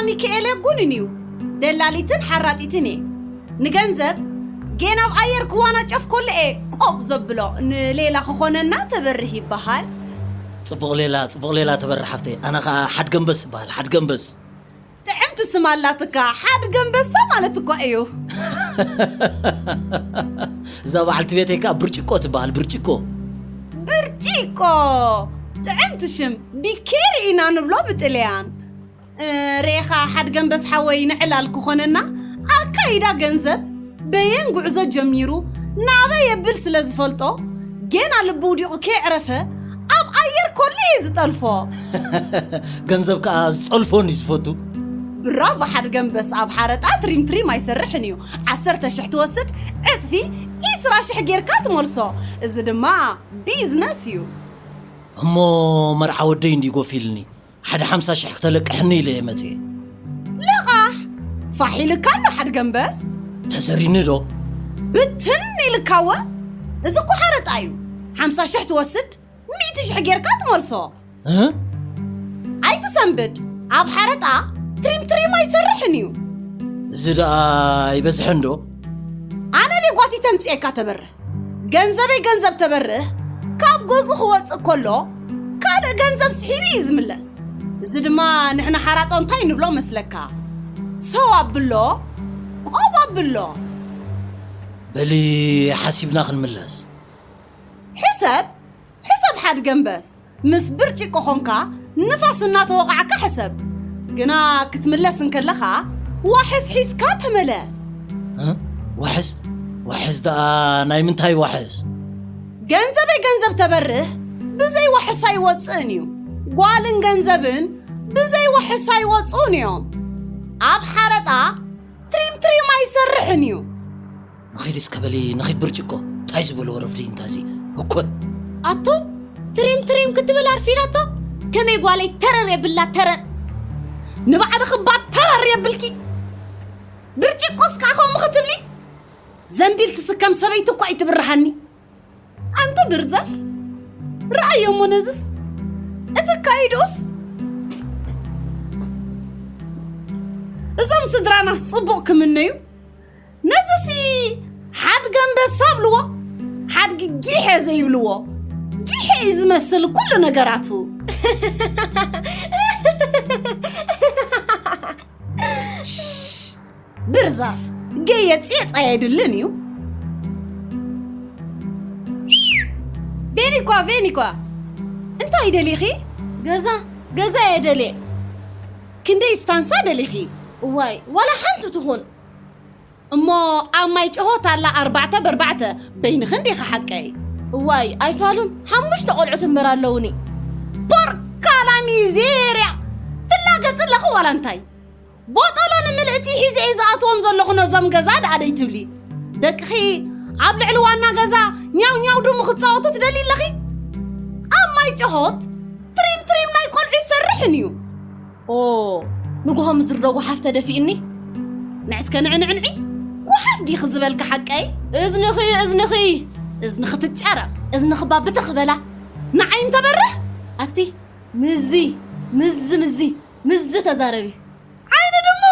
ሚካኤል የጉንን እዩ። ደላሊትን ሓራጢትን እየ። ንገንዘብ ጌና ኣብ ኣየር ክዋናጨፍ ከሎ እየ ቆብ ዘብሎ። ንሌላ ክኾነና ተበርህ ይበሃል። ጽቡቕ ሌላ፣ ጽቡቕ ሌላ ተበርህ ሓፍተይ። ኣነ ኸኣ ሓድገንበስ ይበሃል፣ ሓድገንበስ። ጥዕምቲ ስም ኣላትካ፣ ሓድገንበሳ ማለት እኳ እዩ። እዛ በዓልቲ ቤተይ ከኣ ብርጭቆ ትበሃል፣ ብርጭቆ። ብርጭቆ! ጥዕምቲ ሽም፣ ቢኬሪ ኢና ንብሎ ብጥልያን። እ፣ ርኤኻ ሓድገንበስ ሓወይ ንዕላል ክኾነና፣ ኣካይዳ ገንዘብ በየን ጉዕዞ ጀሚሩ ናበይ የብል ስለ ዝፈልጦ፣ ጌና ልቡ ውዲቑ ከየዕረፈ ኣብ ኣየር ኮሉ እየ ዝጠልፎ። ገንዘብ ከኣ ዝጠልፎን እዩ ዝፈቱ። ብራቮ ሓድገንበስ፣ ኣብ ሓረጣ ትሪም ትሪም ኣይሰርሕን እዩ። ዓሰርተ ሽሕ ትወስድ ዕጽፊ ዒስራ ሽሕ ጌርካ ትመልሶ። እዚ ድማ ቢዝነስ እዩ። እሞ መርዓ ወደይ እንዲ ጎፊልኒ ሓደ ሓምሳ ሽሕ ክተለቅሕኒ ኢለ እየ መፅየ። ልቓሕ ፋሕ ኢልካ ኣሎ ሓድገንበስ። ተሰሪኒ ዶ? ብትን ኢልካወ። እዚ እኮ ሓረጣ እዩ። ሓምሳ ሽሕ ትወስድ ሚእቲ ሽሕ ጌርካ ትመልሶ። እ? ኣይትሰንብድ። ኣብ ሓረጣ ትሪም ትሪም ኣይሰርሕን እዩ። እዚ ደኣ ይበዝሐን ዶ? ኣነ ድየ ጓቲተ ምፅኤካ ተበርህ። ገንዘበይ ገንዘብ ተበርህ ካብ ገዝኡ ክወፅእ ከሎ ካልእ ገንዘብ ስሒቡ እዩ ዝምለስ። እዚ ድማ ንሕና ሓራጦ እንታይ ንብሎ መስለካ? ሰው ኣብሎ ቆብ ኣብሎ። በሊ ሓሲብና ክንምለስ። ሕሰብ ሕሰብ ሓድገንበስ ምስ ብርጭቆ ኾንካ ንፋስ እናተወቓዕካ ሕሰብ። ግና ክትምለስ እንከለኻ ዋሕስ ሒዝካ ተመለስ። እ? ዋሕስ? ዋሕስ ደኣ ናይ ምንታይ ዋሕስ? ገንዘበይ ገንዘብ ተበርህ ብዘይ ዋሕስ ኣይወፅእን እዩ። ጓልን ገንዘብን ብዘይ ዋሕስ ኣይወፅኡን እዮም። ኣብ ሓረጣ ትሪም ትሪም ኣይሰርሕን እዩ። ንኺድ እስከ በሊ ንኺድ ብርጭቆ። እንታይ ዝበሎ ረፍዲ እንታዚ እኮ። ኣቶ ትሪም ትሪም ክትብል ኣርፊዳቶ። ከመይ ጓለይ ተረር የብላ ተረር። ንባዕልኺ እባ ተረር የብልኪ። ብርጭቆስ ከኣ ከምኡ ክትብሊ ዘንቢል ትስከም ሰበይቲ እኳ ኣይትብርሃኒ። ኣንተ ብርዛፍ ረኣዮ እሞ ነዝስ እቲ ካይዶስ እዞም ስድራናስ ጽቡቕ ክምነዩ ነዝሲ ሓድጊ ኣንበሳ ኣብልዎ ሓድጊ ጊሐ ዘይብልዎ ጊሐ እዩ ዝመስል ኩሉ ነገራቱ። ብርዛፍ ገየጽየጽ ኣየድልን እዩ። ቬኒኳ ቬኒኳ እንታይ ደሊኺ? ገዛ ገዛ እየ ደልየ። ክንደይ ስታንሳ ደሊኺ? እዋይ ዋላ ሓንቲ ትኹን። እሞ ኣብ ማይ ጭሆት ኣላ ኣርባዕተ በርባዕተ በይንኽን ዲኻ ሓቀይ? እዋይ ኣይፋሉን ሓሙሽተ ቆልዑት እምበር ኣለውኒ። ፖርካላ ሚዜርያ ትላገጽ ኣለኺ ዋላ እንታይ? ቦጠሎ ንምልእቲ ሒዘ እየ ዝኣትዎም ዘለኹ ነዞም ገዛ ደኣ ደይትብሊ። ደቅኺ ኣብ ልዕሊ ዋና ገዛ ኛው ኛው ድሙ ክጻወቱ ትደሊ ኣለኺ? ኣብ ማይ ጨሆት ትሪም ትሪም ናይ ቆልዑ ይሰርሕን እዩ። ኦ ንግሆ ምድሪ ዶ ጓሓፍ ተደፊእኒ? ንዕስከ ንዕንዕንዒ ጓሓፍ ዲኺ ዝበልኪ ሓቀይ? እዝንኺ እዝንኺ እዝንኺ ትጨረቕ። እዝንኺ ባ ብትኽ በላ። ንዓይ እንተበርህ ኣቲ ምዚ ምዚ ምዚ ምዚ ተዛረቢ። ዓይኒ ድሙ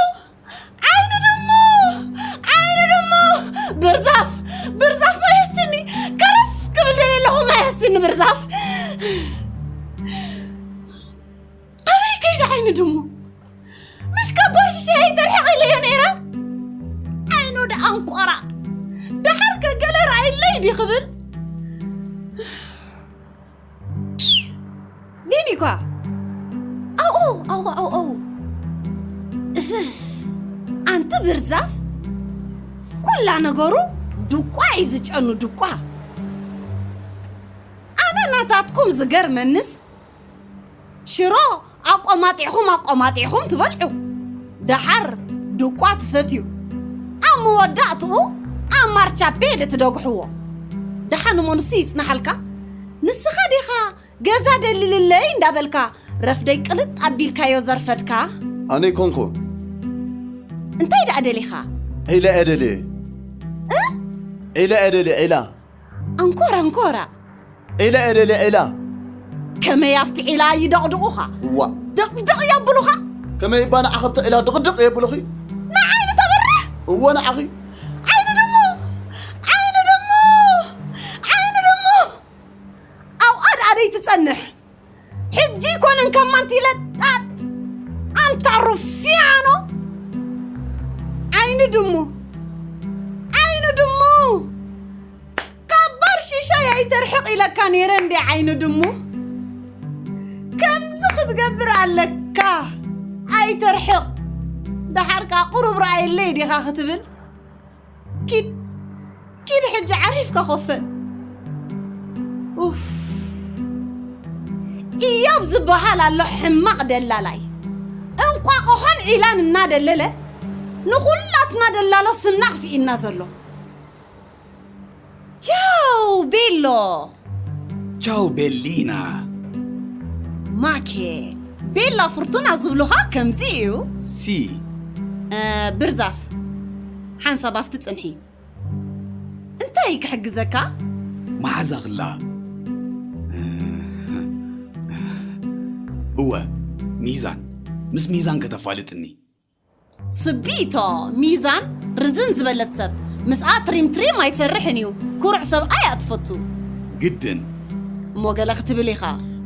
ዓይኒ ድሙ ዓይኒ ድሙ ብርዛፍ ብርዛፍ ማይ ኣስትኒ ከረፍ ክብል ደልየ ኣለኹ ማይ ኣስትኒ ብርዛፍ ኣበይ ከይደ ዓይኒ ድሙ ምሽ ካብ ባርሽሸይ ኣይተርሕቕ ኢለዮ ነይረ ዓይኑ ደኣ እንቆራ ደሓር ከገለ ርኣይለይ ዲ ክብል ቪኒኳ ኣው ኣው ኣው ኣው እፍፍ ኣንቲ ብርዛፍ ኩላ ነገሩ ድቋ እዩ ዝጨኑ ድቋ ኣነ ናታትኩም ዝገርመንስ ሽሮ ኣቆማጢዕኹም ኣቆማጢዕኹም ትበልዑ ደሓር ድቋ ትሰትዩ ኣብ መወዳእትኡ ኣብ ማርቻፔ ዶ ትደግሕዎ ደሓን እሞ ንሱ ይጽናሓልካ ንስኻ ዲኻ ገዛ ደልልለይ እንዳበልካ ረፍደይ ቅልጥ ኣቢልካዮ ዘርፈድካ ኣነ ይኮንኩ እንታይ ደኣ ደሊኻ ዒላ እየ ደልየ እ? ዒላ እየ ደልየ ዒላ ኣንኮራ ኣንኮራ ዒላ እየ ደልየ ዒላ ከመይ ኣብቲ ዒላ ይደቕድቑኻ ዋ ደቕደቕ የብሉኻ ከመይ እባ ንዓኺ ብተ ኢላ ድቕድቕ የብሉኺ? ንዓይ ንተበርህ? እወ ንዓኺ። ዓይኒ ድሙ! ዓይኒ ድሙ! ዓይኒ ድሙ! ኣብኣ ደኣ ደይትጸንሕ። ሕጂ ይኮነን ከማንቲ ለጣጥ። ኣንታ ሩፊያኖ! ዓይኒ ድሙ! ዓይኒ ድሙ! ካብ ባር ሺሻይ ኣይተርሕቕ ኢለካ ነይረ እንዴ ዓይኒ ድሙ? ከምዚ ክትገብር ኣለካ። ኣይተርሕቕ። ደሓርካ ቁሩብ ረኣየለይ ዲኻ ክትብል? ኪድ፣ ኪድ ሕጂ ዓሪፍካ ኮፈን። ኡፍ። ኢዮብ ዝበሃል ኣሎ ሕማቕ ደላላይ። እንቋቑሖን ዒላን እናደለለ ንኹላትና ደላሎ ስምና ክፍኢና ዘሎ። ቻው ቤሎ። ቻው ቤሊና። ማኬ፣ ቤላ ፍርቱና ዝብሉኻ ከምዚ እዩ። ሲ። እ፣ ብርዛፍ፣ ሓንሳብ ኣብቲ ጽንሒ። እንታይ ክሕግዘካ? መሓዛ ክላ። እወ፣ ሚዛን። ምስ ሚዛን ከተፋልጥኒ። ስቢቶ፣ ሚዛን ርዝን ዝበለት ሰብ። ምስኣ ትሪም ትሪም ኣይሰርሕን እዩ። ኩሩዕ ሰብኣይ እያ ትፈቱ። ግድን። እሞ ገለ ክትብል ኢኻ።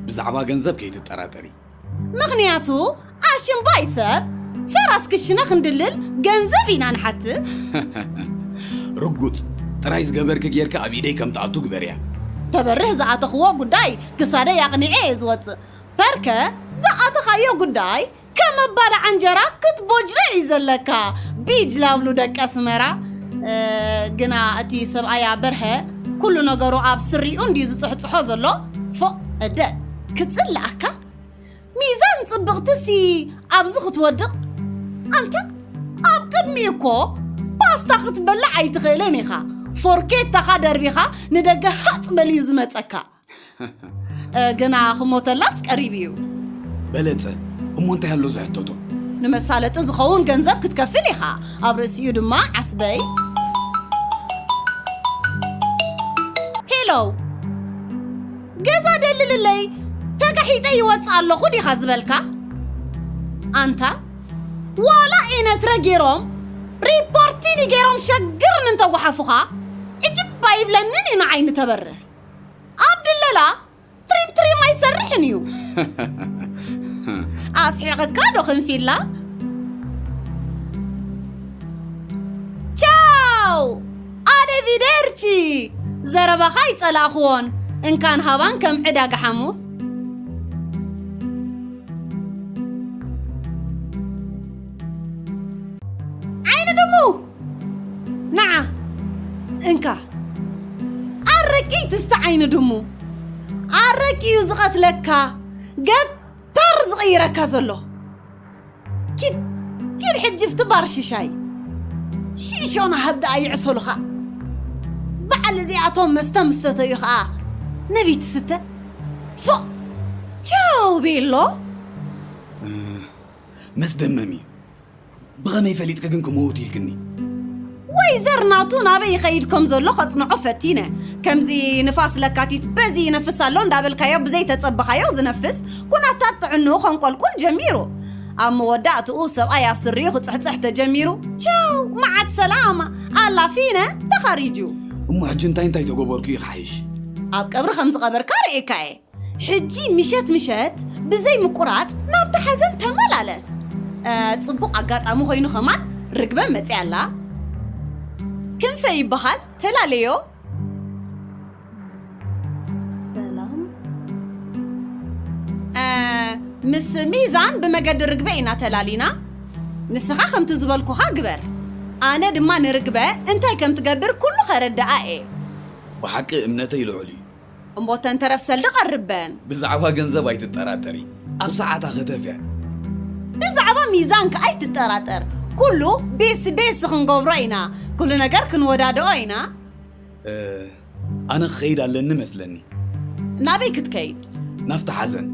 ብዛዕባ ገንዘብ ከይትጠራጠሪ። ምኽንያቱ፣ ኣሽምባይ ሰብ፣ ፈራስ ክሽነ ክንድልል ገንዘብ ኢና ንሓትት። ርጉጽ፣ ጥራይ ዝገበርኪ ጌርኪ ኣብ ኢደይ ከም ትኣቱ ግበርያ። ተበርህ ዝኣተኽዎ ጉዳይ ክሳደይ ኣቕኒዐ እየ ዝወጽእ። ፐርከ፣ ዝኣተኻዮ ጉዳይ ከም ኣባልዓ እንጀራ ክትቦጅሎ እዩ ዘለካ። ቢጅ ላብሉ ደቂ ኣስመራ። እ፣ ግና እቲ ሰብኣያ በርሀ ኩሉ ነገሩ ኣብ ስሪኡ እንድዩ ዝጽሕጽሖ ዘሎ። ፎእ፣ እደ፣ ክጽልኣካ። ሚዛን ጽብቕትሲ ኣብዚ ክትወድቕ። ኣንታ፣ ኣብ ቅድሚኡ እኮ ፓስታ ክትበልዕ ኣይትኽእልን ኢኻ። ፎርኬታኻ ደርቢኻ ንደገ ሃጽ በል እዩ ዝመጸካ። እ፣ ግና ክሞተላስ ቀሪቡ እዩ። በለጸ፣ እሞ እንታይ ኣሎ ዝሕተቶ? ንመሳለጢ ዝኸውን ገንዘብ ክትከፍል ኢኻ። ኣብ ርእሲኡ ድማ ዓስበይ። ሄሎ፣ ገዛ ደልልለይ፣ ተጋሒጠ ይወጽእ ኣለኹ ዲኻ ዝበልካ? ኣንታ፣ ዋላ ኤነትረ ገይሮም፣ ሪፖርቲኒ ገይሮም ሸግርን እንተጓሓፉኻ፣ ዕጅብ ኣይብለንን እዩ ንዓይ ንተበርህ። ኣብ ድለላ ትሪም ትሪም ኣይሰርሕን እዩ። ኣስሒቕካ ዶ ክንፊላ? ቻው! ኣደቪደርቺ! ዘረባኻ ኣይጸላእኽዎን። እንካን ሃባን ከም ዕዳጋ ሓሙስ። ዓይኒ ድሙ! ንዓ፣ እንካ፣ ኣረቂ ትስተ ዓይኒ ድሙ። ኣረቂ እዩ ዝቐትለካ፣ ገታር ዝቕይረካ ዘሎ። ኪድ፣ ኪድ ሕጂ ፍቲ ባር ሽሻይ። ሺሾና ሃብ ደኣ ይዕሰሉኻ። በዓል እዚኣቶም መስተ ምስ ሰተዩ ኸኣ ነቢይ ትስተ። ፎእ! ቻው ቤሎ። መስደመም እዩ። ብኸመይ ፈሊጥኪ ግን ክመውት ኢልክኒ? ወይዘር ናቱ ናበይ ይኸይድ ከም ዘሎ ከጽንዖ ፈቲነ። ከምዚ ንፋስ ለካቲት በዚ ይነፍስ ኣሎ እንዳበልካዮ ብዘይተጸበኻዮ ዝነፍስ ኩነታት ጥዕንኡ ከንቆልቁል ጀሚሩ። ኣብ መወዳእትኡ ሰብኣይ ኣብ ስሪኡ ክጽሕጽሕ ተጀሚሩ። ቻው፣ መዓት ሰላም፣ ኣላፊነ ተኻሪጁ። እሞ ሕጂ እንታይ እንታይ ተገበርኩ እዩ ክሓይሽ? ኣብ ቀብሪ ከም ዝቐበርካ ርእየካየ። ሕጂ ምሸት ምሸት ብዘይ ምቁራጽ ናብቲ ሓዘን ተመላለስ። እ፣ ጽቡቕ ኣጋጣሚ ኮይኑ ከማን ርግበ መጺኣ ኣላ። ክንፈ ይበሃል፣ ተላለዮ። ሰላም። እ፣ ምስ ሚዛን ብመገዲ ርግበ ኢና ተላሊና። ንስኻ ከምቲ ዝበልኩኻ ግበር። ኣነ ድማ ንርግበ እንታይ ከም ትገብር ኩሉ ከረድኣ እየ። ብሓቂ እምነተይ ልዑል እዩ። እሞ እተን ተረፍ ሰልዲ ቀርበን። ብዛዕባ ገንዘብ ኣይትጠራጠሪ። ኣብ ሰዓታ ከተፍያ። ብዛዕባ ሚዛን ከኣ ኣይትጠራጠር። ኩሉ ቤስ ቤስ ክንገብሮ ኢና። ኩሉ ነገር ክንወዳድኦ ኢና። እ፣ ኣነ ክኸይድ ኣለኒ መስለኒ። ናበይ ክትከይድ? ናብቲ ሓዘን።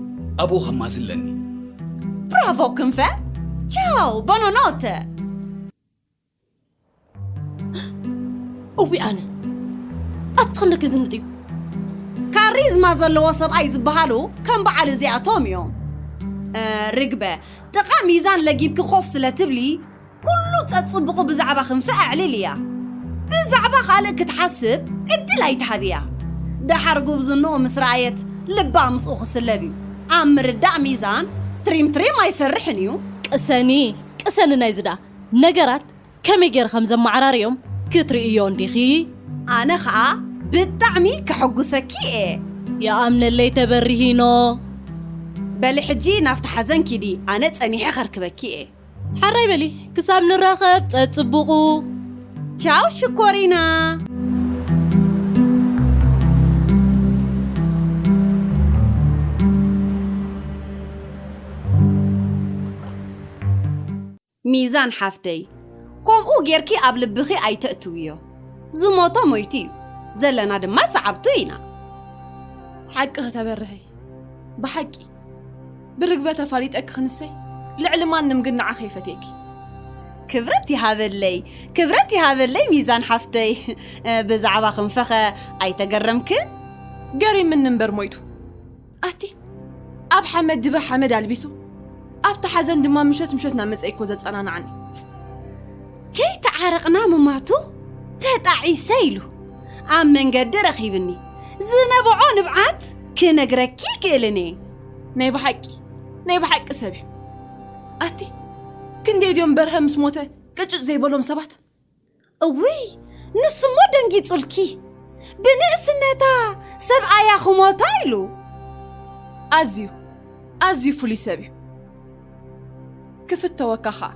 ኣብኡ ከማሲ ኣለኒ። ብራቮ ክንፈ። ቻው፣ ቦኖኖተ። እዊ ኣነ። ኣቲ ክንደይ ክዝንጥ እዩ። ካሪዝማ ዘለዎ ሰብኣይ ዝበሃሉ ከም በዓል እዚኣቶም እዮም። እ፣ ርግበ፣ ጥቓ ሚዛን ለጊብኪ ኮፍ ስለ ትብሊ፣ ኩሉ ጸጽብቑ ብዛዕባ ክንፈ ኣዕልል እያ። ብዛዕባ ካልእ ክትሓስብ ዕድል ኣይትሃብያ። ደሓር ጉብዝንኡ ምስ ረኣየት ልባ ምስኡ ክስለብ እዩ። ኣብ ምርዳእ ሚዛን ትሪም ትሪም ኣይሰርሕን እዩ። ቅሰኒ፣ ቅሰኒ ናይ ዝዳ ነገራት ከመይ ገይረ ከም ዘመዓራርዮም ክትርእዮ እንዲኺ። ኣነ ኸኣ ብጣዕሚ ከሐጉሰኪ እየ። ይኣምነለይ ተበሪሂኖ። በሊ ሕጂ ናብቲ ሓዘን ኪዲ፣ ኣነ ጸኒሐ ከርክበኪ እየ። ሓራይ በሊ፣ ክሳብ ንራኸብ ጸጽብቑ። ቻው ሽኮሪና። ሚዛን ሓፍተይ፣ ከምኡ ጌርኪ ኣብ ልብኺ ኣይተእትውዮ። ዝሞቶ ሞይቱ እዩ፣ ዘለና ድማ ሰዓብቱ ኢና። ሓቅኺ ተበርሀይ፣ ብሓቂ ብርግበ ተፋሊጠኪ ክንሰይ፣ ልዕሊ ማንም ግን ንዓኺ ይፈትየኪ። ክብረት ይሃበለይ፣ ክብረት ይሃበለይ ሚዛን ሓፍተይ። ብዛዕባ ክንፈኸ ኣይተገረምክን? ገሪምኒ እምበር ሞይቱ። ኣቲ ኣብ ሓመድ ድበ ሓመድ ኣልቢሱ፣ ኣብቲ ሓዘን ድማ ምሸት ምሸት እናመጸ እኮ ዘጸናንዓኒ። ከይተዓረቕና ምማቱ ተጣዒሰ ኢሉ ኣብ መንገዲ ረኺብኒ። ዝነበዖ ንብዓት ክነግረኪ ይክእልን እየ። ናይ ብሓቂ፣ ናይ ብሓቂ ሰብ እዩ። ኣቲ ክንደይ ድዮም በርሀ ምስ ሞተ ቅጭጭ ዘይበሎም ሰባት? እውይ፣ ንስሞ ደንጊጹልኪ። ብንእስነታ ሰብኣያ ክሞታ ኢሉ። ኣዝዩ፣ ኣዝዩ ፍሉይ ሰብ እዩ። ክፍተወካ ኸኣ።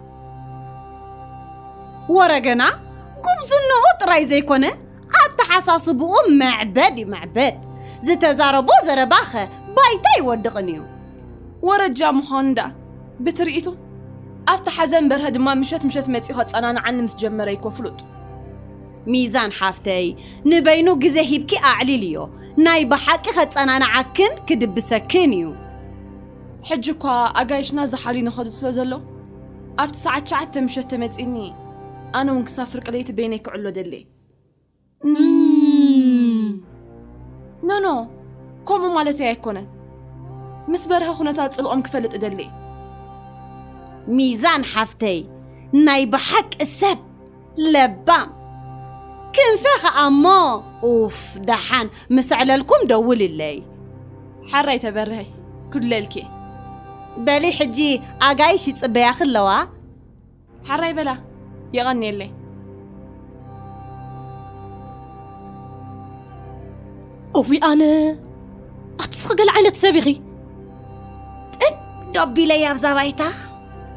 ወረገና ጉብዝንኡ ጥራይ ዘይኮነ፣ ኣተሓሳስብኡ መዕበድ እዩ፣ መዕበድ። ዝተዛረቦ ዘረባኸ ባይታ ኣይወድቕን እዩ። ወረጃ ምዃኑ ደኣ ብትርኢቱ፣ ኣብቲ ሓዘን በርሀ ድማ ምሸት ምሸት መጺኡ ከጸናንዓኒ ምስ ጀመረ እኮ ፍሉጥ። ሚዛን ሓፍተይ፣ ንበይኑ ግዜ ሂብኪ ኣዕሊልዮ። ናይ ብሓቂ ከጸናንዓክን ክድብሰክን እዩ። ሕጂ እኳ ኣጋይሽና ዝሓልዩ ንኸዱ ስለ ዘለዉ፣ ኣብቲ ሰዓት ትሽዓተ ምሸት ተመጺእኒ፣ ኣነ እውን ክሳብ ፍርቂ ለይቲ በይነይ ክዕሎ ደልየ። እም። ኖ፣ ኖ፣ ከምኡ ማለተይ ኣይኮነን። ምስ በርሀ ኩነታት ጽልኦም ክፈልጥ እደሊ። ሚዛን ሓፍተይ፣ ናይ ብሓቂ ሰብ ለባም። ክንፈ ኸኣ እሞ፣ ኡፍ፣ ደሓን ምስ ኣዕለልኩም ደውልለይ። ሓራይ ተበርሀይ፣ ክድለልኪ። በሊ ሕጂ ኣጋይሽ ይጽበያኺ ኣለዋ። ሓራይ በላ፣ የቐንየለይ። እዊ ኣነ፣ ኣትስኺ ገለ ዓይነት ሰብ ኢኺ። ጥብ ዶ ኣቢለይ ኣብዛ ባይታ።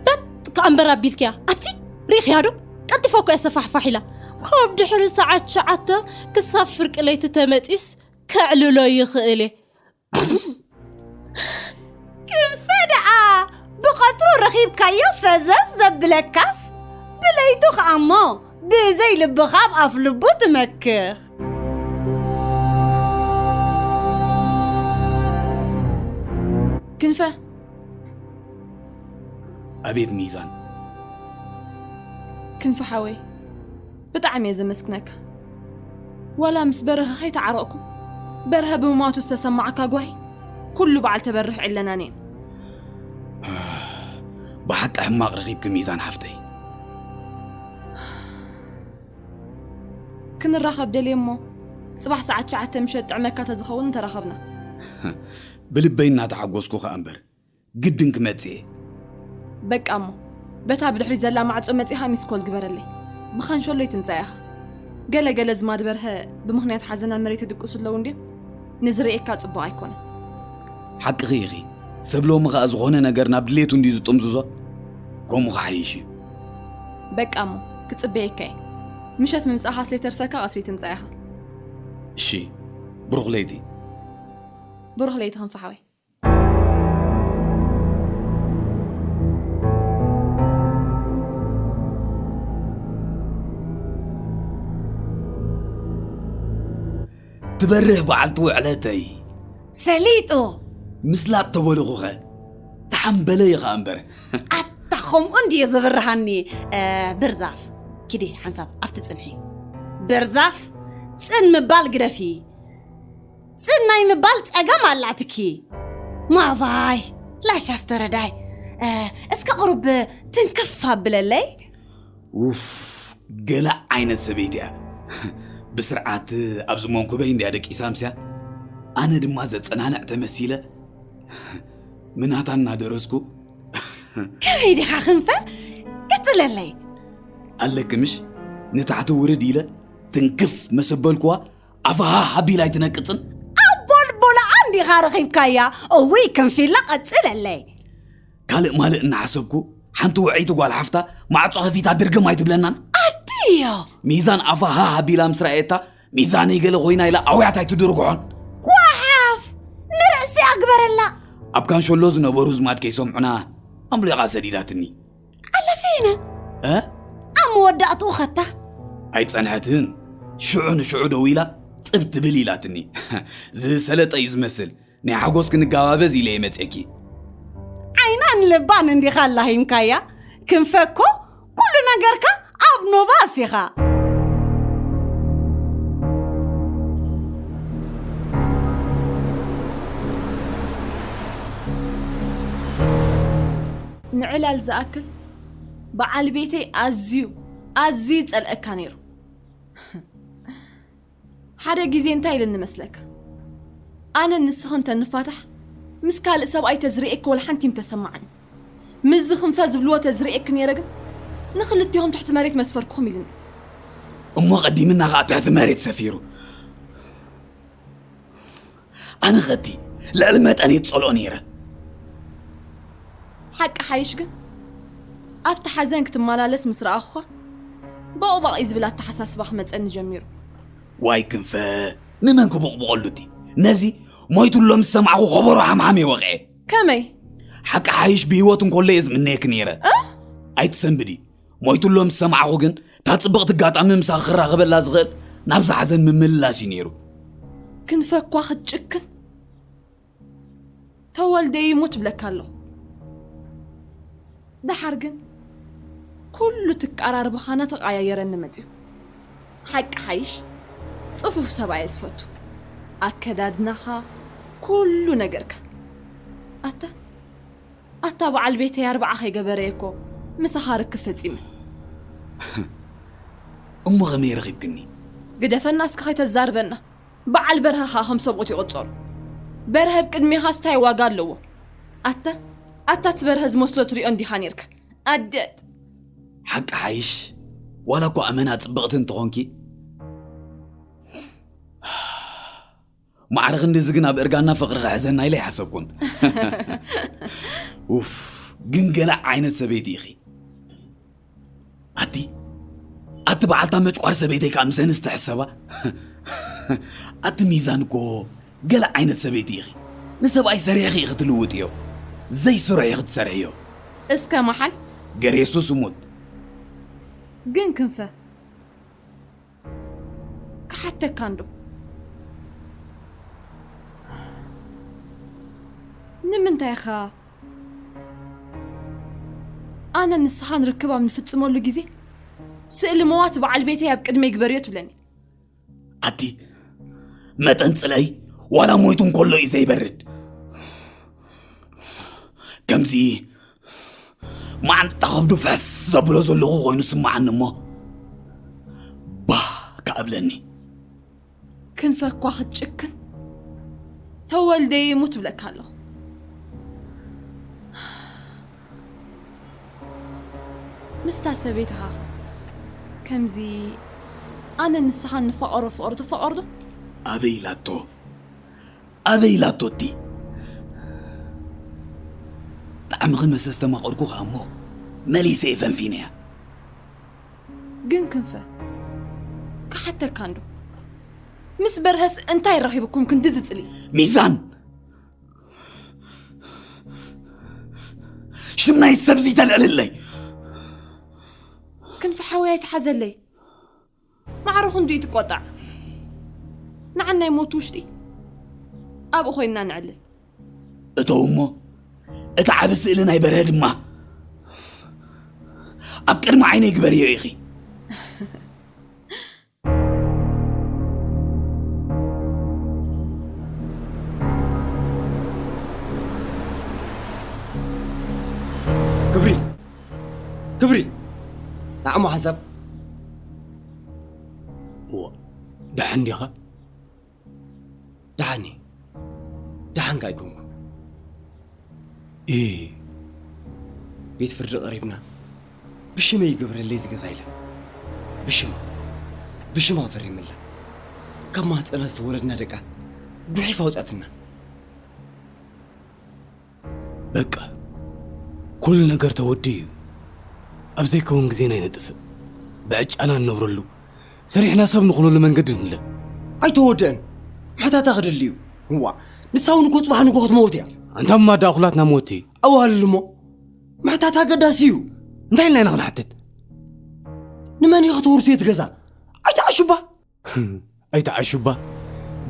በጥ ከኣ እምበር ኣቢልክያ። ኣቲ፣ ሪእኽያ ዶ? ቀልጢፋ እኮ እያ ሰፋሕፋሕ ኢላ። ካብ ድሕሪ ሰዓት ትሽዓተ ክሳብ ፍርቂ ለይቲ ተመጺስ ከዕልሎ ይኽእል እየ። ክንፈ ደኣ ብቐትሩ ረኺብካዮ ፈዘዝ ዘብለካስ፣ ብለይቱ ኸኣ እሞ ብዘይ ልብኻ ኣብ ኣፍ ልቡ ትመክኽ። ክንፈ። ኣቤት ሚዛን። ክንፈ ሓወይ፣ ብጣዕሚ እየ ዘመስግነካ። ዋላ ምስ በርሀ ከይተዓረቕኩ፣ በርሀ ብምማቱ ዝተሰማዓካ ጓሂ፣ ኩሉ በዓል ተበርህ ዕለናን እየን። ብሓቂ ሕማቕ ረኺብኪ ሚዛን ሓፍተይ። ክንራኸብ ደልየ እሞ፣ ጽባሕ ሰዓት ትሽዓተ ምሸት ጥዕመካ ተዝኸውን እንተራኸብና። ብልበይ እናተሓጎስኩ ኸኣ እምበር፣ ግድን ክመጽእ እየ። በቃ እሞ፣ በታ ብድሕሪት ዘላ ማዕጾ መጺኻ ሚስኮል ግበረለይ። ብኻንሸሎይ ትምጻእ ኢኻ። ገለ ገለ ዝማድ በርሀ ብምኽንያት ሓዘና መሬት ይድቅሱ ኣለዉ እንድዮም። ንዝርእየካ ጽቡቕ ኣይኮነን። ሓቅኺ ኢኺ። ሰብ ሎሚ ኸኣ ዝኾነ ነገር ናብ ድሌቱ እንድዩ ዝጥምዝዞ። ከምኡ ክሓይሽ እዩ። በቃ እሞ፣ ክጽበየካ እየ። ምሸት ምምጻእኻ ስለ ይተርፈካ ቀትሪ ትምጻእ ኢኻ። እሺ፣ ብሩኽ ለይቲ። ብሩኽ ለይቲ ክንፈ ሓወይ። ትበርህ በዓልቲ ውዕለተይ። ሰሊጡ። ምስላጥ ተበልኹኸ? ተሓምበለ ኢኻ እምበር። ኣታ ከምኡ እንድየ ዘብርሃኒ። እ፣ ብርዛፍ። ኪዲ ሓንሳብ ኣብቲ ጽንሒ። ብርዛፍ፣ ጽን ምባል ግደፊ። ጽን ናይ ምባል ጸገም ኣላትኪ። ማቫይ፣ ላሻ ዝተረዳይ። እስከ ቁሩብ ትንክፍ ኣብለለይ። ውፍ፣ ገለ ዓይነት ሰበይቲ እያ። ብስርዓት ኣብዚ መንኩበይ እንድያ ደቂሳ ምስያ። ኣነ ድማ ዘጸናንዕ ተመሲለ ምናታ እናደረስኩ። ከመይ ዲኻ ክንፈ? ቀጽለለይ። ኣለኪ ምሽ፣ ንታሕቲ ውርድ ኢለ ትንክፍ መሰበልኩዋ። ኣፋሃ ሃቢላ ኣይትነቅጽን። ኣቦልቦላ እንዲኻ ረኺብካያ። እውይ ክንፊላ ቀጽለለይ። ካልእ ማልእ እናሓሰብኩ፣ ሓንቲ ውዕይቲ ጓል ሓፍታ ማዕጾ ከፊታ ድርግም ኣይትብለናን። ኣድዮ። ሚዛን ኣፋ ሃ ሃቢላ ምስ ረኣየታ፣ ሚዛነይ ገለ ኮይና ኢላ ኣውያት ኣይትድርግሖን። ጓሓፍ! ንርእሲ ኣግበረላ። ኣብ ካንሸሎ ዝነበሩ ዝማድ ከይሰምዑና ኣምሊቓ ሰዲዳትኒ። ኣለፊነ። እ? ኣብ መወዳእትኡ ኸታ? ኣይጸንሐትን። ሽዑ ንሽዑ ደው ኢላ ጽብ ትብል ኢላትኒ። ዝሰለጠ እዩ ዝመስል። ናይ ሓጎስ ክንጋባበዝ ኢለ እየ መጼኪ። ዓይናን ልባን እንዲኻ ኣላሂምካያ። ክንፈ እኮ ኩሉ ነገርካ ኣብ ኖባስ ኢኻ። ንዕላል ዝኣክል በዓል ቤተይ ኣዝዩ ኣዝዩ ይጸልአካ ነይሩ። ሓደ ግዜ እንታይ ኢለኒ መስለካ? ኣነ ንስኽን ተንፋታሕ ምስ ካልእ ሰብኣይ ተዝርእየኪ ወላ ሓንቲ ምተሰማዓኒ። ምስዚ ክንፈ ዝብልዎ ተዝርእየኪ ነይረ ግን ንኽልቲኹም ትሕቲ መሬት መስፈርክኹም ኢልኒ። እሞ ቀዲምና ኸኣ ትሕቲ መሬት ሰፊሩ። ኣነ ኸቲ ልዕሊ መጠን እየ ዝጸልኦ ነይረ። ሓቂ ሓይሽ ግን ኣብቲ ሓዘን ክትመላለስ ምስ ረኣኹኻ በቕባቕ እዩ ዝብል ኣተሓሳስባ ክመጸኒ ጀሚሩ። ዋይ ክንፈ፣ ንመን ክቦቕቦቐሉ እቲ? ነዚ ሞይቱ ኣሎ ምስ ሰማዕኹ ከበሮ ሓምሓም እየ ወቕዐ። ከመይ? ሓቂ ሓይሽ ብህይወት እንከሎ እየ ዝምነየኪ ነይረ። እ? ኣይትሰንብዲ። ሞይቱ ኣሎ ምስ ሰማዕኹ ግን እታ ጽብቕቲ ኣጋጣሚ ምሳኺ ክራኸበላ ዝኽእል ናብዛ ሓዘን ምምልላስ እዩ ነይሩ። ክንፈ እኳ ክትጭክን ተወልደ ይሙት እብለካ ኣለኹ። ደሓር ግን ኩሉ ትቀራርብኻና ተቐያየረኒ መጺኡ። ሓቂ ሓይሽ ጽፉፍ ሰብኣየ ዝፈቱ። ኣከዳድናኻ፣ ኩሉ ነገርካ። ኣታ፣ ኣታ በዓል ቤተይ ኣርብዓ ከይገበረ እየ እኮ ምሳኻ ርክብ ፈጺመ። እሞ ኸመይ ረኺብክኒ? ግደፈና እስከ ኸይተዛርበና። በዓል በርሀ ኸኣ ከም ሰብኡት ይቕጸሩ። በርሀ ኣብ ቅድሜኻስ ታይ ዋጋ ኣለዎ? ኣታ፣ ኣታ እቲ በርሀ ዝመስሎ ትሪኦ እንዲኻ ኔርካ። ኣደት። ሓቂ ሓይሽ፣ ዋላ እኳ ኣመና ጽብቕቲ እንተኾንኪ፣ ማዕረ ክንድዚ ግን ኣብ እርጋና ፍቕሪ ክሕዘና ኢለ ኣይሓሰብኩን። ኡፍ፣ ግን ገለ ዓይነት ሰበይቲ ኢኺ። ኣቲ፣ ኣቲ በዓልታ መጭቋር ሰበይተይ ከኣ ምሰንስ ትሕሰባ? ኣቲ ሚዛን እኮ ገለ ዓይነት ሰበይቲ ኢኺ። ንሰብኣይ ሰሪሕኺ ኢኺ ትልውጥዮ። ዘይስሩሕ ኢኺ ትሰርሕዮ። እስከ መሓል። ገር የሱስ እሙት። ግን ክንፈ፣ ክሓተካ እንዶ። ንምንታይ ኢኻ ኣነ ንስኻን ርክብ ኣብ ንፍጽመሉ ግዜ ስእሊ መዋት በዓል ቤተይ ኣብ ቅድመይ ግበርዮ ትብለኒ? ኣቲ መጠን ጽልኣይ ዋላ ሞይቱ እንከሎ እዩ ዘይበርድ። ከምዚ ማዓንጣ ከብዱ ፈስ ዘብሎ ዘለኹ ኮይኑ ስምዓኒ እሞ ባህ ከኣብለኒ። ክንፈ እኳ ክትጭክን ተወልደ ይሙት እብለካ ኣለኹ። ምስታ ሰበይትኻ ኸ ከምዚ ኣነ ንስኻ ንፋቐሮ ፍቕሪ ትፋቐር ዶ? ኣበይ ኢላቶ? ኣበይ ኢላቶ እቲ? ጣዕምኺ መሰ ዝተማቐርኩ ኸኣ እሞ መሊሰ እየ ፈንፊነያ። ግን ክንፈ፣ ክሓተካ እንዶ፣ ምስ በርሀስ እንታይ ረኺብኩም ክንዲ ዝጽሊ? ሚዛን! ሽም ናይ ሰብ ዘይተልዕልለይ! ክንፈ ሓወይ ኣይትሓዘለይ። ማዕረ ክንዱ እዩ ትቆጣዕ። ንዓናይ ሞት ውሽጢ ኣብኡ ኮይንና ነዕልል። እተው እሞ፣ እቲ ዓቢ ስእሊ ናይ በርሀ ድማ ኣብ ቅድሚ ዓይነይ ግበርዮ ኢኺ። ክብሪ፣ ክብሪ፣ ንዓሞ ሓንሳብ። እዋ፣ ደሓን ዲኻ? ደሓን እየ። ደሓን ከ ኣይኮንኩን። እ። ቤት ፍርዲ ቀሪብና፣ ብሽመይ ይገብረለይ ዝገዛ ኢለ። ብሽማ፣ ብሽማ ፈሪምላ። ካብ ማህፀና ዝተወለድና ደቃ ጉሒፍ ኣውፃትና። በቃ፣ ኩሉ ነገር ተወዲኡ እዩ። ኣብ ዘይከውን ግዜና ኣይነጥፍእ። ብዕጫና እንነብረሉ፣ ሰሪሕና ሰብ ንኹነሉ መንገዲ ንለ። ኣይተወደአን። ምሕታታ ክደሊ እዩ። እዋ፣ ንሳ እውን እኮ ጽባሕ ንግሆ ክትመውት እያ። ኣንታ እማ ደኣ ኩላትና ሞት እዩ። ኣዋልል እሞ፣ ምሕታት ኣገዳሲ እዩ። እንታይ ኢልና ኢና ክንሓትት? ንመን እዩ ከተውርሶ እቲ ገዛ? ኣይትዓሹባ። ኣይትዓሹባ።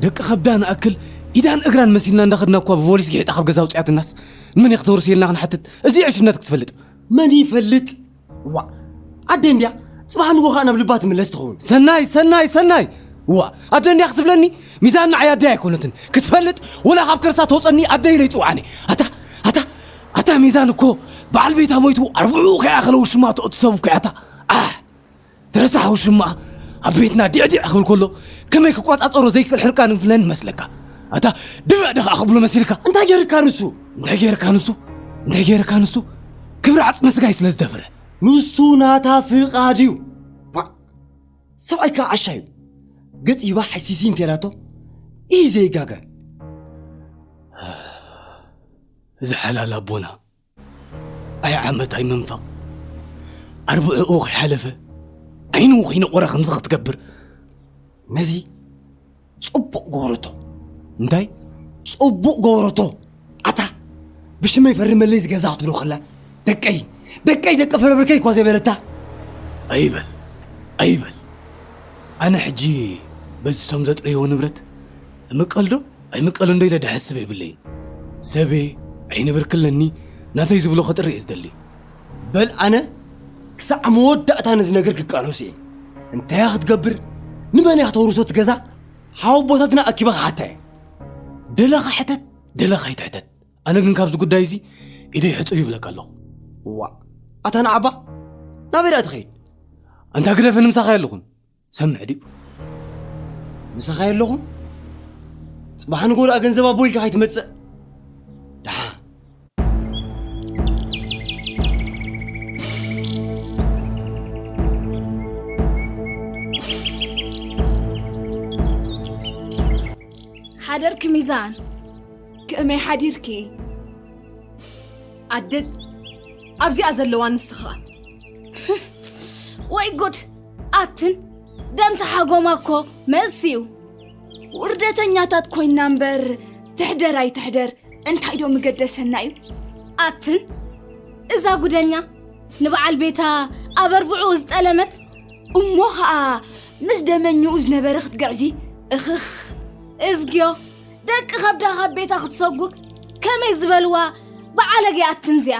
ደቂ ከብዳ ንኣክል ኢዳን እግራን መሲልና እንዳኸድና እኳ ብፖሊስ ግሒጣ ካብ ገዛ ኣውፅኣትናስ፣ ንመን እየ ክተውርስ ኢልና ክንሓትት? እዚ ዕሽነት ክትፈልጥ። መን ይፈልጥ? ዋ፣ ኣደ እንድያ፣ ፅባሕ ንጎ ከዓ ናብ ልባ ትምለስ ትኸውን። ሰናይ፣ ሰናይ፣ ሰናይ! ዋ፣ ኣደ እንድያ ክትብለኒ? ሚዛን ንዓይ ኣደይ ኣይኮነትን። ክትፈልጥ፣ ወላ ካብ ከርሳ ተውፀኒ ኣደ ኢለ ይፅውዓኒ። ኣታ፣ ኣታ፣ ኣታ ሚዛን እኮ በዓል ቤታ ሞይቱ ኣርብዕኡ ከይኣኸለ ውሽማ ተእቱ ሰብ እኮ እያ ኣታ። ኣሕ! ትረሳሕ ውሽማ ኣብ ቤትና ዲዕዲዕ ክብል ከሎ ከመይ ክቋጻጸሮ ዘይክእል ሕርቃን ክፍለኒ መስለካ? ኣታ ድበዕ ደኻ ክብሎ መሲልካ? እንታይ ገይርካ ንሱ? እንታይ ገይርካ ንሱ? እንታይ ገይርካ ንሱ? ክብሪ ዓጽመ ስጋይ ስለ ዝደፍረ። ንሱ ናታ ፍቓድ እዩ። ዋ! ሰብኣይ ከዓ ዓሻ እዩ። ገጽ ይባ ሓሲሲ እንተላቶ እዩ ዘይጋገ። እዚ ሓላል ኣቦና ኣይ ዓመት ኣይ መንፈቕ ኣርብዕኡ ከይሓለፈ ዓይኑ ከይነቖረ ከምዚ ክትገብር ነዚ ጽቡቕ ገበረቶ። እንታይ? ጽቡቕ ገበረቶ። ኣታ ብሽመይ ፈርመለይ ዝገዛ ክትብሎ ከላ ደቀይ ደቀይ ደቂ ፈረብርከይ እኳ ዘይበለታ። ኣይበል ኣይበል። ኣነ ሕጂ በዚ ሶም ዘጥረይዎ ንብረት እምቀልዶ ኣይምቀሎ እንዶ ኢለ ድሕስብ የብለይን። ሰበየ ዓይኒ ብርኪ ኣለኒ፣ ናተይ ዝብሎ ከጥሪ እየ ዝደሊ። በል ኣነ ክሳዕ መወዳእታ ነዚ ነገር ክቃለሶ እየ። እንታይ እያ ክትገብር? ንመን እያ ክተውርሶ እቲ ገዛ? ሓወቦታትና ኣኪበ ክሓታ እየ። ደለኻ ሕተት፣ ደለኻ ኣይትሕተት። ኣነ ግን ካብዚ ጉዳይ እዚ ኢደይ ሕጹብ ይብለካ ኣለኹ። እዋ፣ ኣታ ንዓባ ናበይ ደኣ ትኸይድ? ኣንታ ግደፈ ንምሳኻ የለኹን። ሰምዕ ድዩ? ምሳኻ የለኹን? ጽባሕ ንጎ ደኣ ገንዘብ ኣቦ ኢልካ ከይትመጽእ። ደሓን። ሓደርኪ ሚዛን። ከመይ ሓዲርኪ? ኣደት ኣብዚኣ ዘለዋ ንስኻ። ወይ ጉድ! ኣትን ደም ተሓጎማ እኮ መልሲ እዩ። ውርደተኛታት ኮይና እምበር ትሕደር ኣይትሕደር እንታይ ዶ ምገደሰና እዩ? ኣትን እዛ ጉደኛ ንበዓል ቤታ ኣብ ኣርብዕኡ ዝጠለመት እሞ ኸኣ ምስ ደመኝኡ ዝነበረ ክትግዕዚ እኽኽ። እዝግዮ ደቂ ከብዳ ካብ ቤታ ክትሰጉግ ከመይ ዝበልዋ ብዓለገ ኣትን እዚኣ።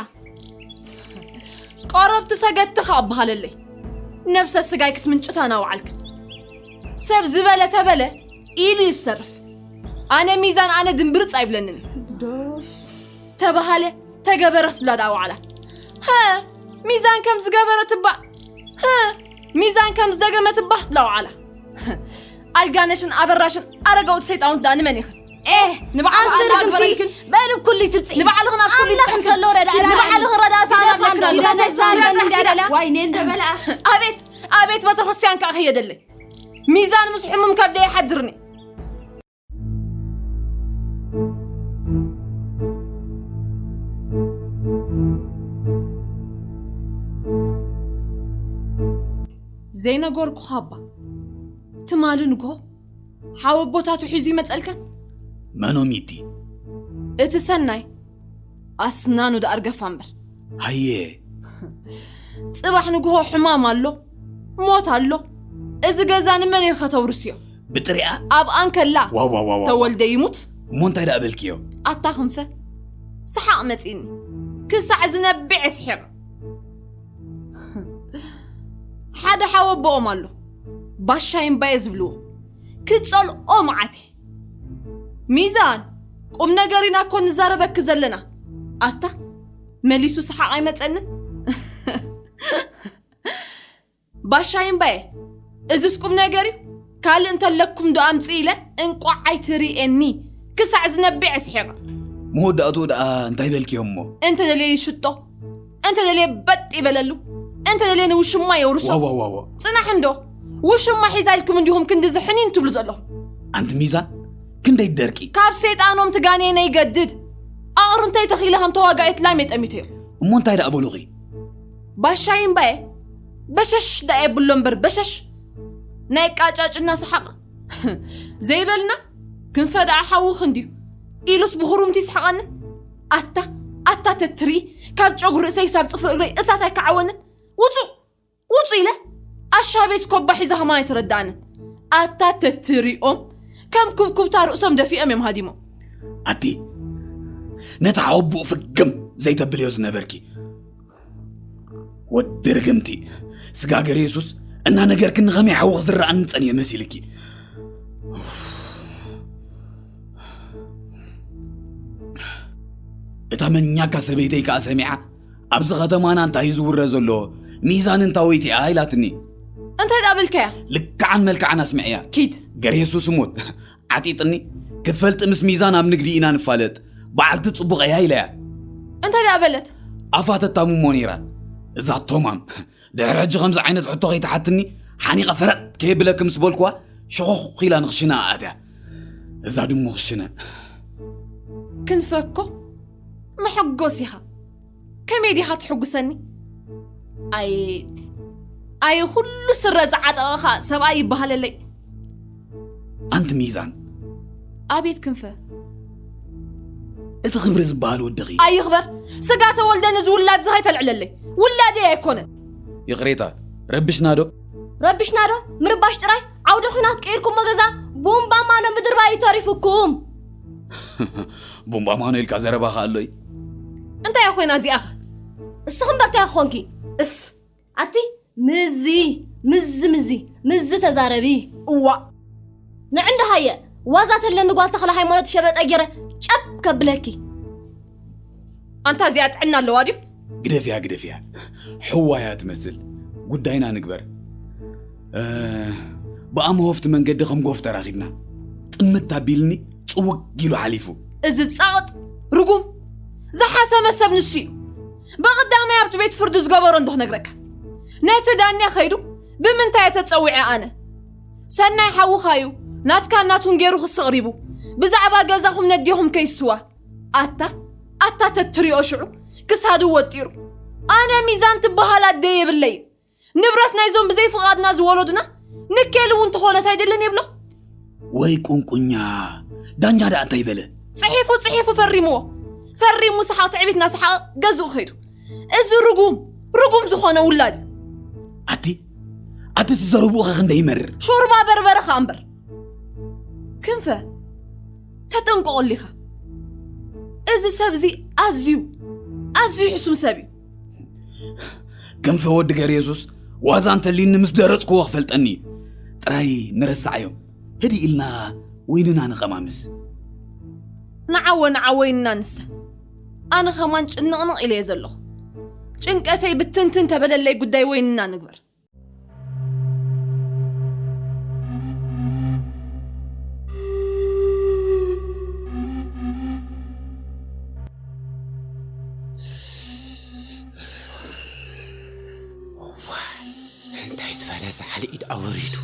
ቆረብቲ ሰገድቲ ከኣ በሃለለይ። ነብሰ ስጋይ ክትምንጭታ ናውዓልክ። ሰብ ዝበለ ተበለ ኢሉ ይሰርፍ። ኣነ ሚዛን ኣነ ድምብርጽ ኣይብለንን። ዶሽ። ተበሃለ ተገበረ ክትብላ ደኣ ዋዕላ። ሀ ሚዛን ከም ዝገበረ ትባእ። ሀ ሚዛን ከም ዝደገመ ትባህ ትብላ ዋዕላ። ኣልጋነሽን ኣበራሽን ኣረጋውት ሰይጣውንት ደኣ ንመን ኢኽን? ኤህ፣ ንባዕሉ ኣንስር ኣላ ግምሲ ኣግበረልክን? በልብ ኩሉ ትብጽሒ። ንባዕልኽን ኣብ ኩሉ ኣምላኽ ይብጽሕክን። እንተሎ ረዳእ ንባዕልኽን ረዳእ ሰኣን ግደፋ ኣለክን ኣሎ። እንዳለ፣ ተዛረበ እንዳለ። ዋይኔ እንደበላ። ኣቤት፣ ኣቤት ቤተክርስትያን ከኣ ከየደለይ። ሚዛን ምስ ሕሙም ከብደ ይሓድርኒ። ዘይነገርኩኻ እባ፣ ትማሊ ንግሆ ሓወቦታቱ ሒዙ ይመጸልከን? መኖም ይዲ? እቲ ሰናይ ኣስናኑ ደኣ ርገፋ እምበር። ሃየ። ጽባሕ ንግሆ ሕማም ኣሎ፣ ሞት ኣሎ። እዚ ገዛ ንመን ኢኻ ከተውርስዮ? ብጥሪኣ? ኣብ ኣንከላ ዋው፣ ዋው፣ ዋው፣ ዋው። ተወልደ ይሙት። እሞ እንታይ ደኣ በልክዮ? ኣታ ክንፈ፣ ሰሓቕ መጺእኒ። ክሳዕ ዝነብዕ ስሒቕ። ሓደ ሓወቦኦም ኣሎ። ባሻይ እምባየ ዝብልዎ። ክጸልኦ መዓት እየ። ሚዛን፣ ቁም ነገር ኢና እኮ ንዛረበኪ ዘለና። ኣታ፣ መሊሱ ሰሓቕ ኣይመጸንን። ባሻይ እምባየ፣ እዝስ ቁም ነገር እዩ። ካልእ እንተለኩም ዶ ኣምጽእ ኢለ እንቋዕ ኣይትርእየኒ። ክሳዕ ዝነብዕ ስሒቐ። መወዳእትኡ ደኣ እንታይ በልክዮ እሞ? እንተ ደልየ ይሽጦ፣ እንተ ደልየ በጥ ይበለሉ፣ እንተ ደልየ ንውሽማ የውርሶ። ዋዋዋዋ ጽናሕ እንዶ ውሽማ ሒዛ ኢልኩም እንዲኹም ክንዲ ዝሕኒን ትብሉ ዘለኹም። ኣንቲ ሚዛን ክንደይ ደርቂ። ካብ ሰይጣኖም ትጋኔነ ይገድድ። ኣቕርንተይ ተኺለ ከም ተዋጋኤት ላም የጠሚተዮ። እሞ እንታይ ደኣ በሉኺ? ባሻይ እምባየ በሸሽ ደኣ የብሎ እምበር በሸሽ። ናይ ቃጫጭና ሰሓቕ ዘይበልና። ክንፈ ደኣ ሓውኽ እንድዩ ኢሉስ ብኹሩምቲ ይስሓቐንን። ኣታ ኣታ ተትሪ ካብ ጨጉሪ ርእሰይ ክሳብ ጽፍሪ እግረይ እሳት ኣይከዓወንን። ውጹእ ውጹእ ኢለ ኣሻቤስ ኮባ ሒዛ ከማን ኣይተረድኣንን። ኣታ ተትሪኦም ከም ኩብኩብታ ርእሶም ደፊኦም እዮም ሃዲሞም። ኣቲ ነታ ሓወቡኡ ፍግም ዘይተብልዮ ዝነበርኪ ወዲ ርግምቲ፣ ስጋ ገር የሱስ እናነገርክኒ ከመይ ሓዊ ክዝረኣኒ ጸንየ መሲልኪ። እታ መኛካ ሰበይተይ ከኣ ሰሚዓ፣ ኣብዚ ከተማና እንታይ እዩ ዝውረ ዘሎ? ሚዛን እንታወይቲ እያ ኢላትኒ። እንታይ ደኣ በልካያ? ልክዓን መልክዓን ኣስምዕያ። ኪድ። ገር የሱስ እሙት ዓጢጥኒ፣ ክትፈልጢ ምስ ሚዛን ኣብ ንግዲ ኢና ንፋለጥ፣ በዓልቲ ጽቡቕ እያ ኢለያ። እንታይ ደኣ በለት? ኣፋ ተታምሞ ነይራ እዛ ቶማም። ድሕሪ ሕጂ ከምዚ ዓይነት ሕቶ ከይትሓትኒ ሓኒቐ ፈረጥ ከየብለኪ ምስ በልኩዋ ሸኾኽ ኢላ ንኽሽነ ኣእትያ። እዛ ድሙ ክሽነ። ክንፈ እኮ መሐጎስ ኢኻ። ከመይ ዲኻ ትሕጉሰኒ? ኣየ ኣየ ኩሉ ስረ ዝዓጠቐኻ ሰብኣይ ይበሃለለይ። ኣንቲ ሚዛን። ኣቤት ክንፈ። እቲ ክብሪ ዝበሃል ወድኺ። ኣይኽበር። ስጋ ተወልደ ንዚ ውላድ እዚ ከይተልዕለለይ። ውላደይ ኣይኮነን። ይቕሬታ። ረብሽና ዶ? ረብሽና ዶ? ምርባሽ ጥራይ? ዓውደ ኹናት ቀይርኩሞ ገዛ ቡምባማ ኖ ምድርባይ እዩ ተሪፉኩም። ቡምባማኖ ኢልካ ዘረባኻ ኣሎይ። እንታይ ኮይና እዚኣኸ? እስኺ እምበር እንታይ ክኾንኪ? እስ ኣቲ ምዚ ምዚ ምዚ ምዚ ተዛረቢ። እዋ ንዕንዲ ሃየ ዋዛ ተለኒ ጓል ተኽለ ሃይማኖት ሸበጠ ገይረ ጨብ ከብለኪ። ኣንታ እዚኣ ጥዕና ኣለዋ ድዩ? ግደፍያ ግደፍያ ሕዋያ ትመስል። ጉዳይና ንግበር። እ፣ ብኣምሆፍቲ መንገዲ ከም ጎፍ ተራኺብና ጥምት ኣቢልኒ ጽውግ ኢሉ ሓሊፉ። እዚ ጻቕጥ ርጉም ዝሓሰመ ሰብ ንሱ እዩ። ብቐዳማይ ኣብቲ ቤት ፍርዲ ዝገበሮ እንዶ ክነግረካ። ነቲ ዳኛ ከይዱ ብምንታይ እየ ተጸዊዐ ኣነ? ሰናይ ሓውኻ እዩ ናትካን ናቱን ገይሩ ክሲ ኣቕሪቡ ብዛዕባ ገዛኹም ነዴኹም ከይስዋ። ኣታ ኣታ ተትሪኦ ሽዑ ክሳዱ ወጢሩ። ኣነ ሚዛን ትበሃል ኣደ የብለይን። ንብረት ናይዞም ብዘይ ፍቓድና ዝወለዱና ንኬል እውን ተኾነት ኣይደልን የብሎ። ወይ ቁንቁኛ ዳኛ ደኣ እንታይ በለ? ጽሒፉ ጽሒፉ ፈሪምዎ። ፈሪሙ ሰሓቕ ትዕቢት እናሰሓቐ ገዝኡ ከይዱ። እዚ ርጉም ርጉም ዝኾነ ውላድ። ኣቲ ኣቲ ትዘረብኡ ኸ ክንደይ ይመርር? ሾርባ በርበረ ኸኣ እምበር። ክንፈ ተጠንቀቐሉ ኢኻ። እዚ ሰብ እዚ ኣዝዩ ኣዝዩ ሕሱም ሰብ እዩ። ክንፈ ወዲ ገር የሱስ ዋዛ እንተሊኒ ምስ ደረጽክዎ ክፈልጠኒ እዩ። ጥራይ ንረስዓዮም። ህድእ ኢልና ወይንና ንቐማምስ። ንዓወ ንዓ ወይንና ንስተ። ኣነ ኸማን ጭንቕንቕ ኢለ እየ ዘለኹ። ጭንቀተይ ብትንትን ተበለለይ ጉዳይ ወይንና ንግበር። እንታይ ዝበለ ዛዕሊ ኢድ ኣወሪዱ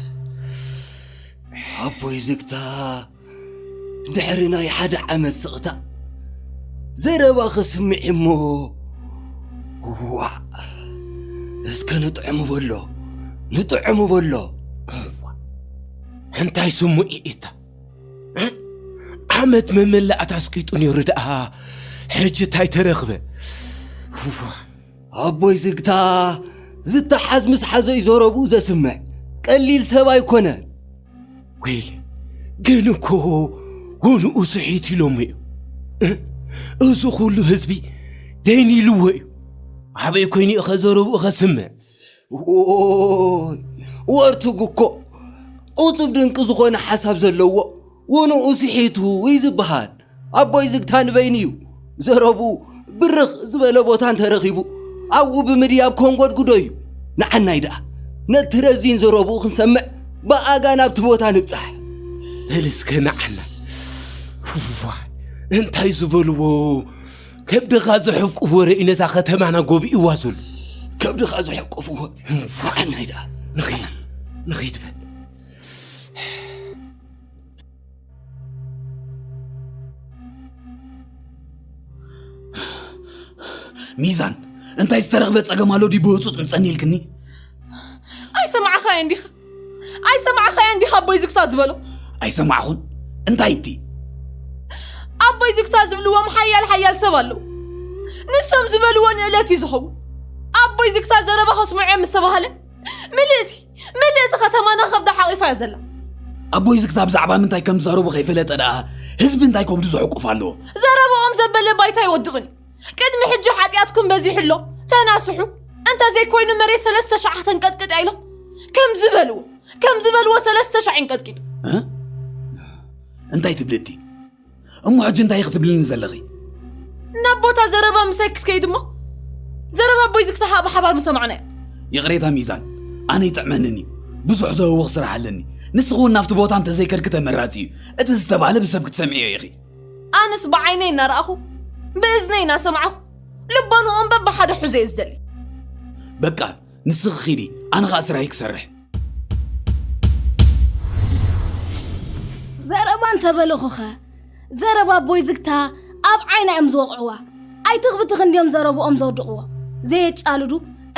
ኣቦይ ዝግታ ድሕሪ ናይ ሓደ ዓመት ስቕታ ዘረባ ክስምዕ እሞ ዋዕ እስከ ንጥዕሙ በሎ ንጥዕሙ በሎ እንታይ ስሙዕ ኢታ ዓመት መመላእታ ኣስቂጡ ነይሩ ደኣ ሕጂ እንታይ ተረኽበ ኣቦይ ዝግታ ዝተሓዝ ምስ ሓዘ እዩ ዘረብኡ ዘስምዕ ቀሊል ሰብ ኣይኮነን ወይለ ግን እኮ ወንኡ ስሒት ኢሎሞ እዩ እዚ ኩሉ ህዝቢ ደይን ኢልዎ እዩ ኣበይ ኮይኑ እዩ ከዘረብኡ ከስምዕ ወርትግ እኮ ቁፅብ ድንቂ ዝኾነ ሓሳብ ዘለዎ ወንኡ ስሒቱ እዩ ዝበሃል ኣቦይ ዝግታ ንበይኑ እዩ ዘረብኡ ብርኽ ዝበለ ቦታ እንተረኺቡ ኣብኡ ብምድያብ ከንጎድጉዶ እዩ። ንዓናይ ደኣ ነቲ ረዚን ዘረብኡ ክንሰምዕ ብኣጋ ናብቲ ቦታ ንብጻሕ። በል እስከ ንዓና። ዋይ፣ እንታይ ዝበልዎ ከብድኻ ዘሕቁፍ ወረ እዩ ነዛ ከተማና ጎብእዋ ዘሎ። ከብድኻ ዘሕቁፍ ወረ። ንዓናይ ደኣ ንኸይድ፣ ንኸይድ በል። ሚዛን፣ እንታይ ዝተረኽበ ጸገም ኣሎ ድዩ ብህጹጽ ምጸኒ ኢልክኒ? ኣይሰማዕኻዮን ዲኻ? ኣይሰማዕኻዮን ዲኻ ኣቦይ ዝግታ ዝበሎ? ኣይሰማዕኹን። እንታይ እቲ? ኣቦይ ዝግታ ዝብልዎም ሓያል ሓያል ሰብ ኣለዉ። ንሶም ዝበልዎ ንእለት እዩ ዝኸውን። ኣቦይ ዝግታ ዘረባ ከስምዑ እዮም ምስ ተባህለ፣ ምልእቲ፣ ምልእቲ ከተማና ከብዳ ሓቒፋ እያ ዘላ። ኣቦይ ዝግታ ብዛዕባ ምንታይ ከም ዝዛረቡ ከይፈለጠ ደኣ ህዝቢ እንታይ ከብዱ ዘሕቁፍ ኣለዎ? ዘረባኦም ዘበለ ባይታ ይወድቕን እዩ። ቅድሚ ሕጂ ሓጢኣትኩም በዚሑ ኣሎ፣ ተናስሑ፣ እንተ ዘይኮይኑ መሬት ሰለስተ ሻዕ ከተንቀጥቅጥ እያ ኢሎም ከም ዝበልዎ፣ ከም ዝበልዎ ሰለስተ ሻዕ ይንቀጥቂጡ። እ? እንታይ ትብሊ እቲ? እሞ ሕጂ እንታይ ክትብልኒ ዘለኺ? ናብ ቦታ ዘረባ ምሳይ ክትከይድ እሞ ዘረባ ኣቦይ ዝግታ ብሓባር ምሰማዕና እዩ። ይቕሬታ ሚዛን፣ ኣነ ይጥዕመንን እዩ። ብዙሕ ዘህውኽ ስራሕ ኣለኒ። ንስኺ እውን ናብቲ ቦታ እንተዘይከድኪ ተመራጺ እዩ። እቲ ዝተባህለ ብሰብ ክትሰምዕዮ ኢኺ። ኣነስ ብዓይነይ እናረኣኹ፣ ብእዝነይ እናሰማዕኹ፣ ልቦንኦም በብሓደ ሑዘ እየ ዝደሊ። በቃ፣ ንስኺ ኺዲ፣ ኣነ ኸኣ ስራይ ክሰርሕ። ዘረባ እንተበልኹኸ፣ ዘረባ ኣቦይ ዝግታ ኣብ ዓይና እዮም ዝወቕዕዋ። ኣይትኽብትኽ እንድዮም ዘረብኦም ዘውድቕዎ። ዘየጫልዱ፣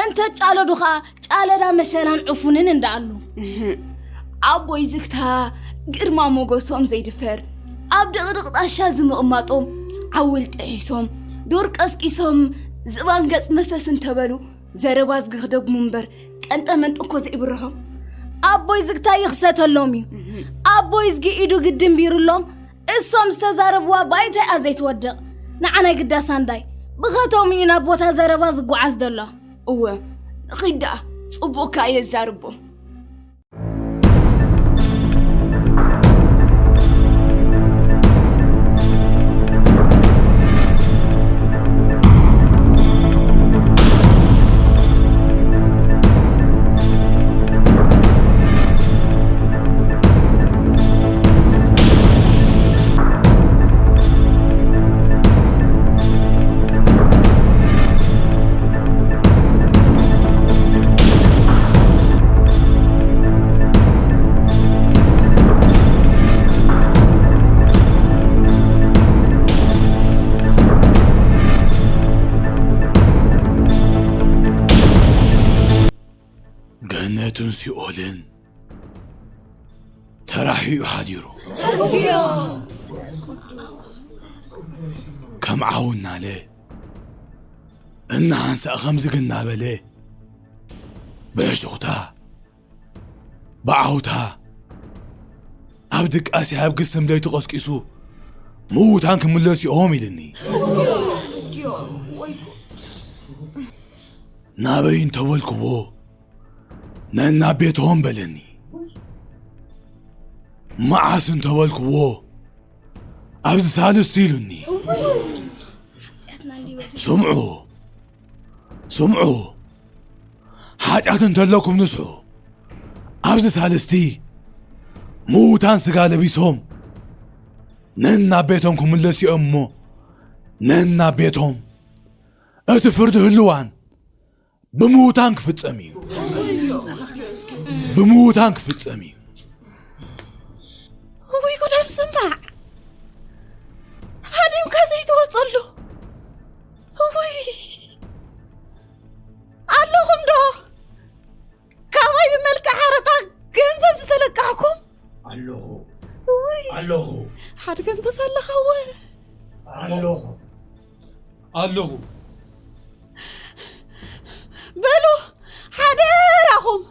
እንተጫለዱ ኸኣ ጫለዳ መሸላን ዕፉንን እንዳኣሉ። እህ፣ ኣቦይ ዝግታ ግርማ ሞገሶም ዘይድፈር፣ ኣብ ድቕድቕ ጣሻ ዝምቕማጦም፣ ዓውል ጥሒሶም፣ ዱር ቀስቂሶም፣ ዝባን ገጽ መሰስ እንተበሉ፣ ዘረባ ዝግህ ደግሞ እምበር ቀንጠ መንጠ እኮ ዘይብርሆም። ኣቦይ ዝግታ ይኽሰተሎም እዩ። ኣቦይ ዝጊ ኢዱ ግድም ቢሩሎም፣ እሶም ዝተዛረብዋ ባይታ እያ ዘይትወድቕ። ንዓናይ ግዳስ ኣንዳይ ብኸቶም እዩ ናብ ቦታ ዘረባ ዝጓዓዝ ዘሎ። እወ፣ ንኺድ ደኣ፣ ጽቡቕ ከኣ እየ ዝዛርቦም። ገነትን ሲኦልን ተራሒኡ ሓዲሩ። ከም ዓው እናለ እናሃንሳእ ከምዚ ግን እናበለ ብሕሹኽታ ብዓውታ ኣብ ድቃሲ ኣብ ግስም ለይቲ ቀስቂሱ ምዉታን ክምለሱ እዮም ኢልኒ። ናበይ እንተበልክዎ ነናብ ቤቶም በለኒ። መዓስ እንተበልክዎ ኣብዚ ሳልስቲ ኢሉኒ። ስምዑ፣ ስምዑ፣ ሓጢኣት እንተለኩም ንስሑ። ኣብዚ ሳልስቲ ምዉታን ስጋ ለቢሶም ነናብ ቤቶም ክምለሱ እዮም እሞ ነናብ ቤቶም። እቲ ፍርዲ ህልዋን ብምዉታን ክፍጸም እዩ። ብምዉታን ክፍጸም እዩ። እውይ ጉዳም ስማዕ። ሃዲምካ ዘይትወጸሉ። እውይ። ኣለኹም ዶ? ካባይ ብመልክዕ ሓረጣ ገንዘብ ዝተለቃሕኩም? ኣለኹ። እውይ። ኣለኹ። ሓድገን ተሳለኻወ? ኣለኹ። ኣለኹ። በሉ፣ ሓደራኹም፣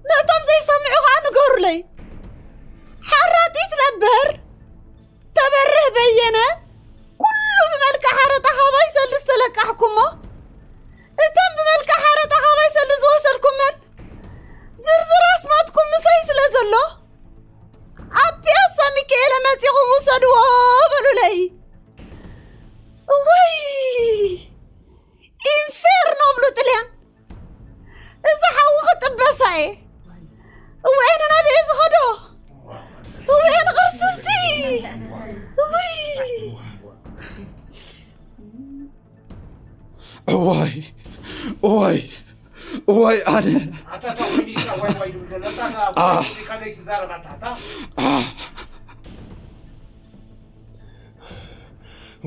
ነቶም ዘይሰምዑ ኸኣ ንገሩለይ። ሓራጢት ነበር፣ ተበርህ በየነ፣ ኩሉ ብመልክዕ ሓረጣ ኻባይ ሰልዲ ዝተለቃሕኩሞ፣ እቶም ብመልክዕ ሓረጣ ኻባይ ሰልዲ ዝወሰድኩመን፣ ዝርዝር ኣስማትኩም ምሳይ ስለ ዘሎ፣ ኣብ ፒያሳ ሚካኤለ መጺኹም ውሰድዎ በሉለይ። እወይ! እዋይ፣ እዋይ፣ እዋይ ኣነ።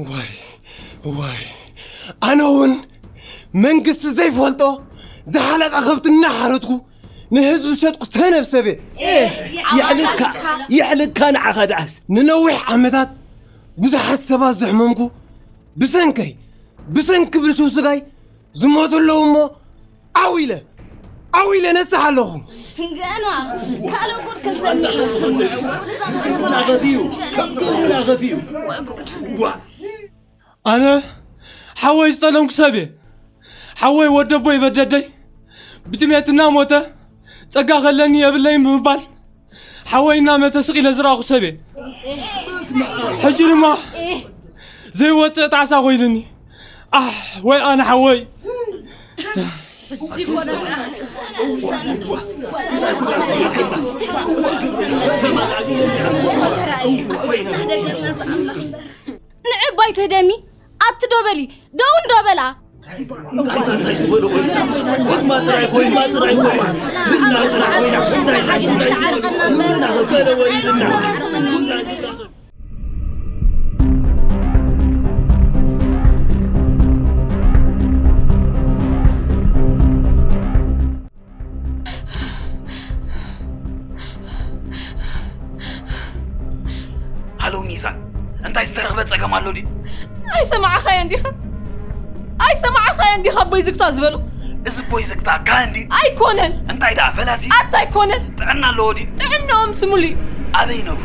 ዋይ፣ ዋይ፣ ኣነ እውን መንግስቲ ዘይፈልጦ ዝሓለቃ ከብቲ እናሓረድኩ ንህዝቢ ዝሸጥኩ ሰነፍ ሰብየ። የሕልካ፣ የሕልካ ንዓኻ ደኣስ። ንነዊሕ ዓመታት ብዙሓት ሰባት ዘሕመምኩ ብሰንከይ፣ ብሰንኪ ብልሽው ስጋይ ዝሞቱ ኣለዉ እሞ ዓው ኢለ፣ ዓው ኢለ ነስሕ ኣለኹ። ገና ካልእ ጉድ ክንሰምዕ ኢና። ኣነ ሓወይ ዝጠለምኩ ሰብ እየ። ሓወይ ወደቦይ በደደይ ብጥሜት እናሞተ ጸጋ ከለኒ የብለይን ብምባል ሓወይ እናመተ ስቕ ኢለ ዝረኣኹ ሰብ እየ። ሕጂ ድማ ዘይወፅእ ጣዕሳ ኮይኑኒ። ኣሕ ወይ ኣነ ሓወይ። ንዕባይ ተደሚ ኣቲ ዶ በሊ ደው እንዶ በላ። ሃሎ ሚዛን፣ እንታይ ዝተረኽበ ጸገም ኣሎ ድዩ? ኣይሰማዕኻዮን ዲኻ? ኣይሰማዕኻዮን ዲኻ ኣቦይ ዝግታ ዝበሎ? እዚ ኣቦይ ዝግታ ካህን ድዩ? ኣይኮነን። እንታይ ደኣ ፈላሲ? ኣታ ኣይኮነን። ጥዕና ኣለዎ ድዩ? ጥዕንኦም ስሙሉ እዩ። ኣበይ ይነብሩ?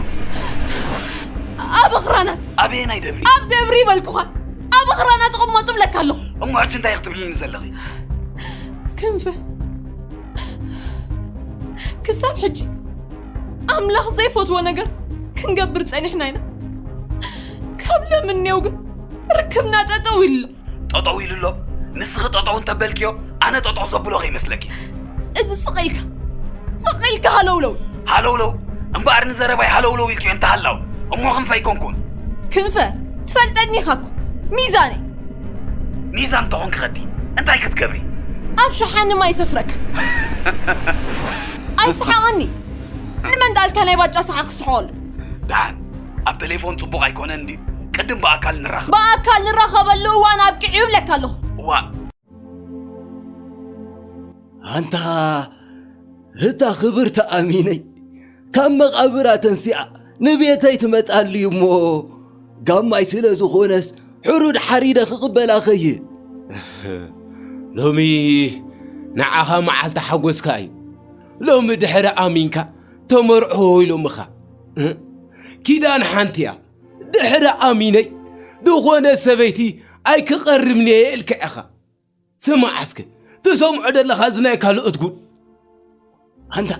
ኣብ ኣኽራናት። ኣበየናይ ደብሪ? ኣብ ደብሪ ይበልኩኻ። ኣብ ኣኽራናት ይቕመጡ እብለካ ኣለኹ። እሞ ሕጂ እንታይ ክትብልኒ ዘለኺ? ክንፈ ክሳብ ሕጂ ኣምላኽ ዘይፈትዎ ነገር ክንገብር ጸኒሕና ኢና። ካብ ሎሚ እኔው ግን ርክብና ጠጠው ኢሉ ኣሎ። ጠጠው ኢሉ ኣሎ? ንስኺ ጠጠው እንተበልክዮ ኣነ ጠጠው ዘብሎ ከይመስለኪ። እዚ ስቕ ኢልካ ስቕ ኢልካ ሃለውለው። ሃለውለው? እምበኣር ንዘረባይ ሃለውለው ኢልክዮ እንተሃላው እሞ ክንፈ ኣይኮንኩን። ክንፈ ትፈልጠኒ ኢኻ እኮ ሚዛነይ። ሚዛን እንተኾንኪ ኸዲ እንታይ ክትገብሪ? ኣብ ሸሓኒ ማይ ይሰፍረካ። ኣይስሓቐኒ። ንመን ዳልካ ናይ ባጫ ሰሓ ክስሕቐሉ? ደሓን ኣብ ተሌፎን ጽቡቕ ኣይኮነን ድዩ? ቅድም ብኣካል ንራኸብ። ብኣካል ንራኸበሉ እዋን ኣብቂዑ ይብለካ ኣለኹ። እዋእ። ኣንታ እታ ክብርቲ ኣሚነይ ካብ መቓብራ ተንሲኣ ንቤተይ ትመጻሉ እዩ እሞ ጋማይ ስለ ዝኾነስ ሕሩድ ሓሪደ ክቕበላ ኸይድ። ሎሚ ንዓኻ መዓልቲ ሓጎስካ እዩ። ሎሚ ድሕሪ ኣሚንካ ተመርዖ ኢሎምኻ። ኪዳን ሓንቲ እያ። ድሕሪ ኣሚነይ ዝኾነ ሰበይቲ ኣይክቐርብን እየ ኢልካ ኢኻ። ስማዕ እስከ ትሰምዖ ደለኻ እዚ ናይ ካልኦት ጉድ። ኣንታ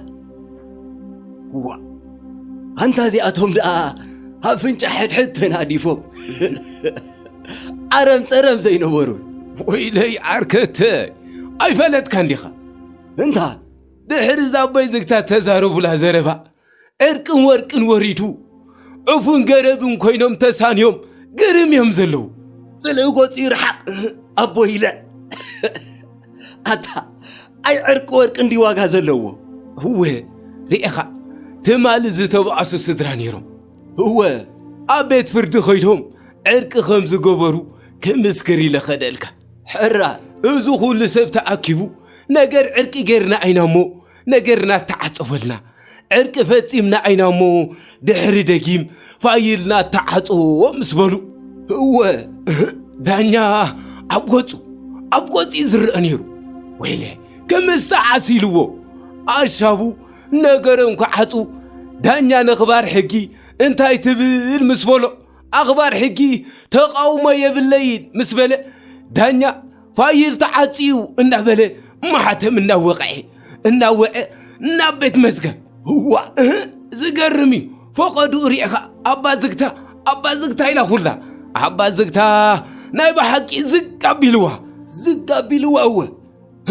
ዋ ኣንታ እዚኣቶም ደኣ ኣፍንጫ ሕድሕድ ተናዲፎም ዓረም ጸረም ዘይነበሩን። ወይለይ ዓርከተይ ኣይፈለጥካን ዲኻ? እንታ ድሕሪ እዛ ኣቦይ ዝግታ ተዛረቡላ ዘረባ ዕርቅን ወርቅን ወሪዱ ዕፉን ገረብን ኮይኖም ተሳንዮም ግርም እዮም ዘለዉ። ጽልኢ ጎጹ ይርሓቕ ኣቦ ኢለ ኣታ ኣይ ዕርቂ ወርቂ እንዲ ዋጋ ዘለዎ። እወ ርኢኻ ትማሊ ዝተባኣሱ ስድራ ነይሮም። እወ ኣብ ቤት ፍርዲ ኸይዶም ዕርቂ ከም ዝገበሩ ክምስክር ኢለ ኸደልካ። ሕራይ እዚ ኹሉ ሰብ ተኣኪቡ ነገር ዕርቂ ጌርና ኢና እሞ ነገርና ተዓጸወልና። ዕርቂ ፈጺምና ኢና እሞ ድሕሪ ደጊም ፋይልና ተዓጽዎ ምስ በሉ። እወ ዳኛ ኣብ ገጹ ኣብ ገጹ እዩ ዝረአ ነይሩ። ወይለ ክምስቲ ዓስ ኢልዎ ኣሻቡ ነገሮም ክዓጹ ዳኛ ነኽባር ሕጊ እንታይ ትብል ምስ በሎ ኣኽባር ሕጊ ተቓውሞ የብለይን ምስ በለ ዳኛ ፋይል ተዓጽዩ እናበለ ማሕተም እናወቕዐ እናወዐ ናብ ቤት መዝገብ። እዋ ዝገርም እዩ። ፈቐድኡ ሪእኻ ኣባ ዝግታ ኣባ ዝግታ ኢላ ኩላ ኣባ ዝግታ ናይ ብሓቂ ዝግ ኣቢልዋ። ዝግ ኣቢልዋ እወ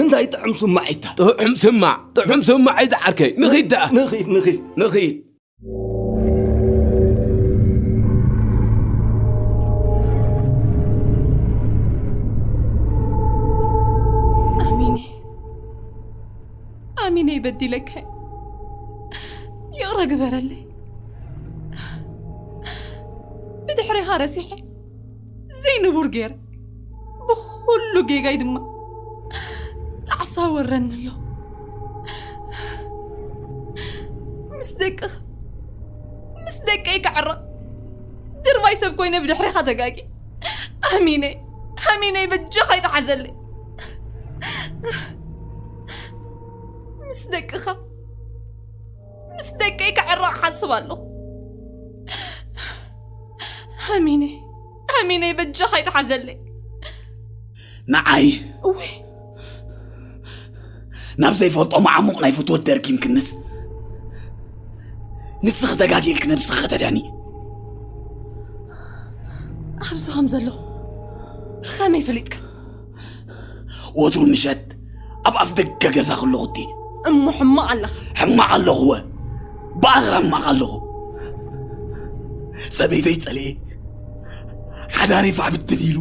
እንታይ ጥዑም ስማዒታ። ጥዑም ስማዕ ጥዑም ስማዕ እዩ ዝዓርከይ። ንኺድ ደኣ ንኺድ ንኺድ ንኺድ። በዲለካ፣ ይቕረ ግበረለይ። ብድሕሬኻ ረሲሐ ዘይንቡር ገይረ፣ ብኹሉ ጌጋይ ድማ ጣዕሳ ወረኒ ኣሎ። ምስ ደቅኻ፣ ምስ ደቀይ ክዕረቕ ድርባይ ሰብ ኮይነ ብድሕሬኻ ተጋጊ። ኣሚነይ፣ ኣሚነይ በጃኻ ይተሓዘለይ። ምስ ደቅኻ፣ ምስ ደቀይ ክዕረቕ ሓስብ ኣለኹ። ኣሚነይ፣ ኣሚነይ በጃኻ ይተሓዘለይ። ንዓይ እወ፣ ናብ ዘይፈልጦ መዓሙቕ ናይ ፍትወት ደርጊም ክንስ፣ ንስኺ ተጋጊልኪ ነብስኺ ከተድሕኒ። ኣብዚ ከም ዘለኹ ከመይ ፈሊጥካ? ወትሩ ምሸት ኣብ ኣፍ ደገ ገዛ ከለኹ እቲ እሞ ሕማቕ ኣለኻ። ሕማቕ ኣለኹ፣ እወ፣ ብኣኻ ሕማቕ ኣለኹ። ሰበይተይ ጸልኤ፣ ሓዳረይ ፋሕ ብትን ኢሉ፣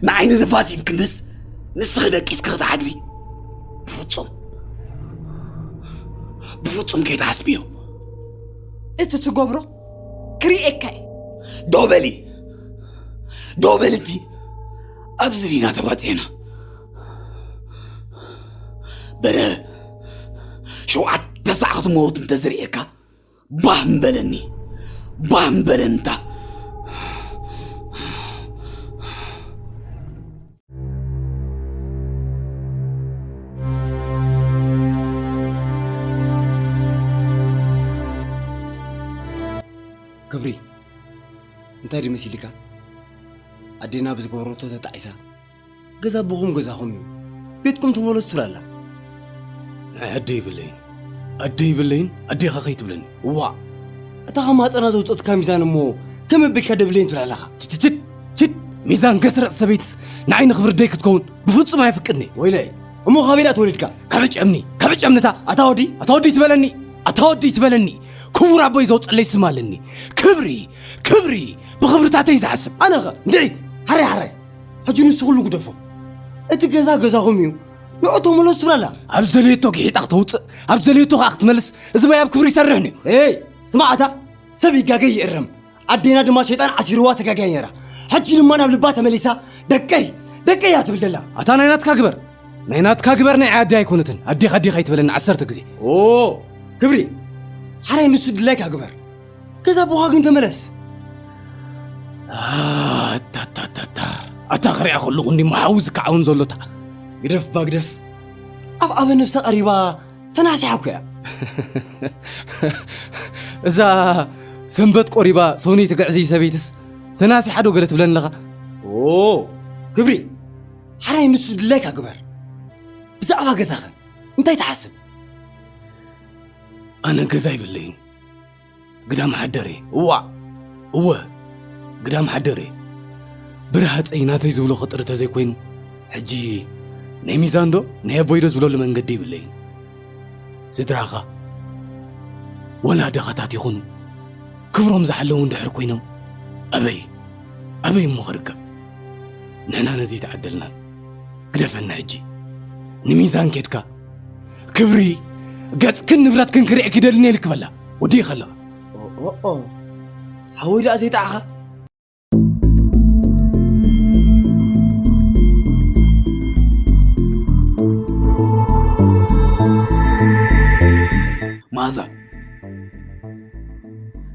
ንዓይኒ ንፋስ ሂብክንስ ንስኺ ደቂስኪ ክትሓድሪ? ብፍጹም፣ ብፍጹም ከይትሓስብዮ። እቲ ትገብሮ ክርእየካ እየ። ዶ በሊ፣ ዶ በሊ፣ እቲ ኣብዚ ዲና ተባጺሕና። በረ፣ ሸውዓተ ሰዓት ክትመውት እንተዝርእየካ፣ ባህ ምበለኒ፣ ባህ ምበለንታ። ክብሪ፣ እንታይ ድዩ መሲልካ? ኣዴና ብዝገበረቶ ተጣዒሳ፣ ገዛ ኣቦኹም ገዛኹም እዩ፣ ቤትኩም ተመለሱ ትብላ ኣላ። ናይ ኣደ ይብለይን፣ ኣደ ይብለይን፣ ኣዴኻ ከይትብለኒ። እዋእ! እታ ካብ ማህጸና ዘውጸትካ ሚዛን እሞ ከመይ ኣቢልካ ደብለይን ትብላ ኣለኻ? ችችችት! ችት! ሚዛን ገስረጥ ሰበይትስ ንዓይ ንኽብሪ ደይ ክትከውን ብፍጹም ኣይፍቅድኒ። ወይለይ! እሞ ካበይ ደኣ ተወሊድካ? ካብ ጨምኒ፣ ካብ ጨምንታ። ኣታ ወዲ! ኣታ ወዲ ትበለኒ፣ ኣታ ወዲ ትበለኒ። ክቡር ኣቦይ ዘውጸለይ ስም ኣለኒ። ክብሪ፣ ክብሪ፣ ብኽብርታተይ ዝሓስብ። ኣነኸ? እንድዒ! ሓራይ፣ ሓራይ! ሕጂ ንሱ ኩሉ ግደፎ። እቲ ገዛ ገዛኹም እዩ። ንዑ ተመለሱ ትብላ ኣላ። ኣብ ዝደለየቶ ግሒጣ ክተውጽእ፣ ኣብ ዝደለየቶ ከኣ ክትመልስ፣ እዚ ባይ ኣብ ክብሪ ይሰርሕ እዩ። ኤይ፣ ስማዕ ኣታ፣ ሰብ ይጋገይ ይእረም። ኣዴና ድማ ሸይጣን ዓሲርዋ ተጋግያ ነይራ። ሕጂ ድማ ናብ ልባ ተመሊሳ፣ ደቀይ፣ ደቀይ እያ ትብል ዘላ። ኣታ ናይ ናትካ ግበር። ናይ ናትካ ግበር፣ ናይ ዓዲ ኣይኮነትን። ኣዴኻ፣ ኣዴኻ ኣይትበለኒ ዓሰርተ ግዜ። ኦ፣ ክብሪ፣ ሓራይ ንሱ ድላይካ ግበር። ገዛ ኣቦኻ ግን ተመለስ። ኣታታታታ። ኣታ ክሪኣ ከለኹ እንዲ መሓዊ ዝከዓውን ዘሎታ። ግደፍ ባ ግደፍ። ኣብ ኣበ ነብሳ ቀሪባ ተናሲሓ እኮ እያ። እዛ ሰንበት ቆሪባ ሰኑይ ትግዕዝይ ሰበይትስ ተናሲሓ ዶ ገለ ትብለኒ ኣለኻ? ኦ፣ ክብሪ፣ ሓራይ ንሱ ድላይካ ግበር። ብዛዕባ ገዛኸ እንታይ ትሓስብ? ኣነ ገዛ ይብለይን። ግዳም ሓደረ። እዋእ! እወ፣ ግዳም ሓደረ። ብርሃጸይ ናተይ ዝብሎ ክጥሪ ተዘይኮይኑ፣ ሕጂ ናይ ሚዛን ዶ ናይ ኣቦይ ዶ ዝብለሉ መንገዲ ይብለይን። ስድራኻ፣ ወላ ድኻታት ይኹኑ፣ ክብሮም ዝሓለዉ እንድሕር ኮይኖም፣ ኣበይ፣ ኣበይ እሞ ክርከብ? ንሕና ነዚ ተዓደልናን። ግደፈና ሕጂ። ንሚዛን ኬድካ፣ ክብሪ፣ ገጽክን ንብረትክን ክርእየኪ ደልኒ ኢልኪ በላ። ወዲእኺ ኣለኻ። ኦ፣ ኦ፣ ኦ። ሓወይ ደኣ ዘይጠዓኻ? መኣዛ።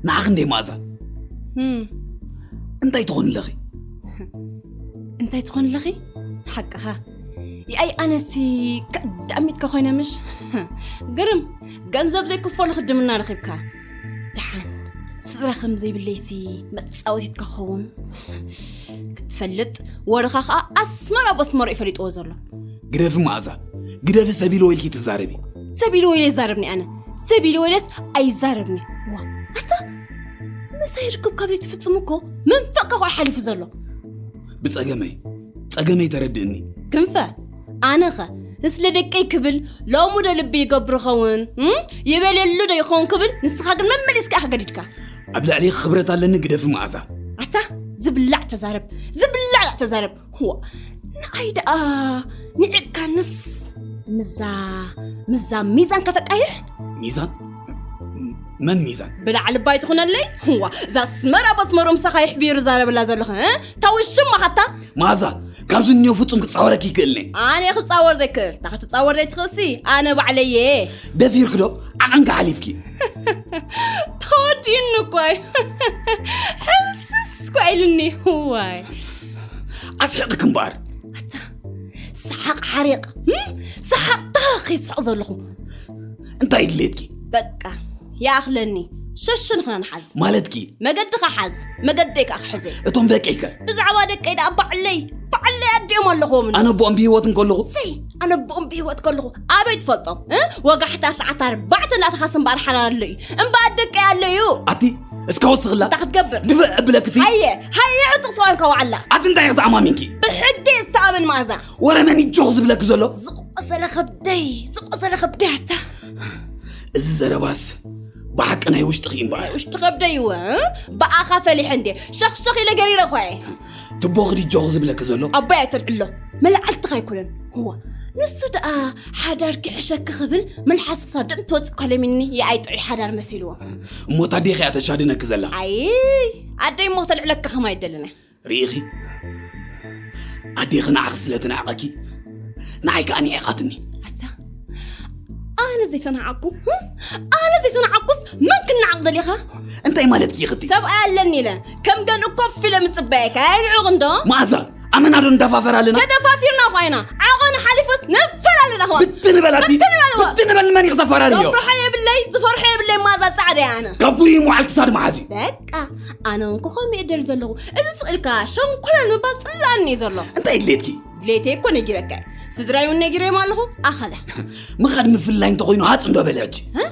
ንዓኺ እንደ መኣዛ። ህም። እንታይ ትኾኒ ኣለኺ? እንታይ ትኾኒ ኣለኺ? ሓቅኻ። ይኣይ ኣነሲ ከዳሚትካ ኮይነ ምሽ? ግርም፣ ገንዘብ ዘይክፈሉ ክድምና ረኺብካ። ደሓን፣ ስድራ ከም ዘይብለይሲ መጻወቲት ክኸውን ክትፈልጥ፣ ወርኻ ኸኣ ኣስመራ በስመሮ እዩ ፈሊጥዎ ዘሎ። ግደፊ መኣዛ፣ ግደፊ ሰብ ኢልዎ ኢልኪ ትዛረቢ። ሰብ ኢልዎ ኢለ ይዛረብኒ ኣነ? ሰብ ኢልዎ ኢለስ ኣይዛረብኒ። ዋ፣ ኣታ ምሳይ ርክብ ካብ ዘይትፍጽም እኮ መንፈቕካ ኸኣ ሓሊፉ ዘሎ። ብጸገመይ፣ ጸገመይ ተረድእኒ። ክንፈ፣ ኣነኸ ንስለ ደቀይ ክብል ሎሚ ዶ ልቢ ይገብር ኸውን? እም? ይበልየሉ ዶ ይኸውን ክብል፣ ንስኻ ግን መመሊስካ ኢኻ ገዲድካ። ኣብ ልዕሊ ክብረት ኣለኒ ግደፊ መኣዛ። ኣታ ዝብላዕ ተዛረብ፣ ዝብላዕ ተዛረብ። ዋ፣ ንኣይ ደኣ ንዕቃንስ ምዛ ምዛ ሚዛን ከተቃይሕ? ሚዛን? መን ሚዛን? ብላዕሊ ባይ ትኹነለይ? ዋ፣ እዛ ኣስመራ በስመሮ ምሳኻ ይሕቢሩ ዛረብላ ዘለኸ? ታውሽም ማኻታ? ማዛ፣ ካብዚ እኒኦ ፍጹም ክጻወረኪ ይክእልኒ። ኣነ ክጻወር ዘይክእል፣ እታ ክትጻወር ዘይትኽእልሲ ኣነ ባዕለየ። ደፊርኪ ዶ ዓቐንኪ ሓሊፍኪ? ተወዲኡኒ እኳ እዩ። ሕምስስ እኳ ኢሉኒ። ዋይ። ኣስሒቕኪ እምበኣር። ኣታ፣ ሰሓቕ ሓሪቕ። ህም? ሰሓቕ ታኺ ይስሕቕ ዘለኹ። እንታይ ድሌትኪ? በቃ ይኣኽለኒ። ሸሽንኽና ንሓዝ። ማለትኪ? መገድኻ ሓዝ፣ መገደይ ከኣ ክሕዘ። እቶም ደቀይከ? ብዛዕባ ደቀይ ደኣ ባዕለይ ባዕለይ ኣዲኦም ኣለኹዎም። ኣነ ኣቦኦም ብህይወት እንከለኹ? ሰይ፣ ኣነ ኣቦኦም ብህይወት ከለኹ ኣበይ ትፈልጦም? እ? ወጋሕታ ሰዓት ኣርባዕተ እናተኻስ እምበኣር ሓላል ኣሎ እዩ። እምበኣር ደቀይ ኣሎ እዩ። ኣቲ እስካ ወስኽላ። እንታይ ክትገብር? ድፍእ እብለክቲ። ሃየ፣ ሃየ ዕጡቕ ሰዋን ከዋዓላ። ኣቲ እንታይ ክትዓማሚንኪ? ብሕጊ ዝተኣመን መኣዛ። ወረ መን ይጆኽ ዝብለኪ ዘሎ? ዝቆሰለ ከብደይ፣ ዝቆሰለ ከብደይ ኣታ። እዚ ዘረባስ ብሓቂ ናይ ውሽጥኺ እምበኣር። ውሽጢ ከብደይ እወ፣ ብኣኻ ፈሊሐ እንዴ፣ ሸኽሸኽ ኢለ ገሪረ እኳ እየ። ትቦ ክዲ ጆኽ ዝብለኪ ዘሎ? ኣቦይ ኣይተልዕሎ፣ መላዕልትኻ ኣይኮነን። እዋ፣ ንሱ ደኣ ሓዳር ክሕሸኪ ክብል መልሓሱ ሳብ ደም ትወፅእ ኮለሚኒ የኣይ ጥዑይ ሓዳር መሲልዎ። እሞ ታዴኺ እያ ተሻድነኪ ዘላ? ኣይ፣ ኣደይ እሞ ተልዕለካ ከማ ይደለና። ርኢኺ? ኣዴኺ ንዓኺ ስለ ትንዕቐኪ ንዓይ ከኣ ንዒቓትኒ። ኣታ፣ ኣነ ዘይተናዓቅኩ? ኣነ ዘይተናዓቅኩስ መን ክናዓቅ ደሊኻ? እንታይ ማለትኪ ኢኺ? ሰብኣይ ኣለኒ ኢለ ከም ገንኡ ኮፍ ኢለ ምጽበየካ ኣይንዑቕ እንዶ? መኣዛ፣ ኣመና ዶ ንደፋፈር ኣለና? ተደፋፊርና እኳ ኢና። ዓቐኑ ሓሊፉስ ንፈላለና ኸዋ። ብትን በላቲ። ብትን በልዎ። ብትን በል መን ኢኺ ተፈራርዮ? ዘፍርሖ የብለይ፣ ዝፈርሖ የብለይ መኣዛ ጻዕዳ እያ ኣነ። ካብ ጉይ ምውዓል ክሳድ መሓዚ። በቃ ኣነ እውን ክኾም እየ ደል ዘለኹ። እዚ ስቕ ኢልካ ሸንኮለል ምባል ጽላኣኒ እዩ ዘሎ። እንታይ ድሌትኪ? ድሌተይ እኮ ነጊረካ እየ። ስድራይ እውን ነጊረዮም ኣለኹ። ኣኸለ። ምኻድ ምፍልላይ እንተኾይኑ ሃፅ እንዶ በሊ ሕጂ። እ?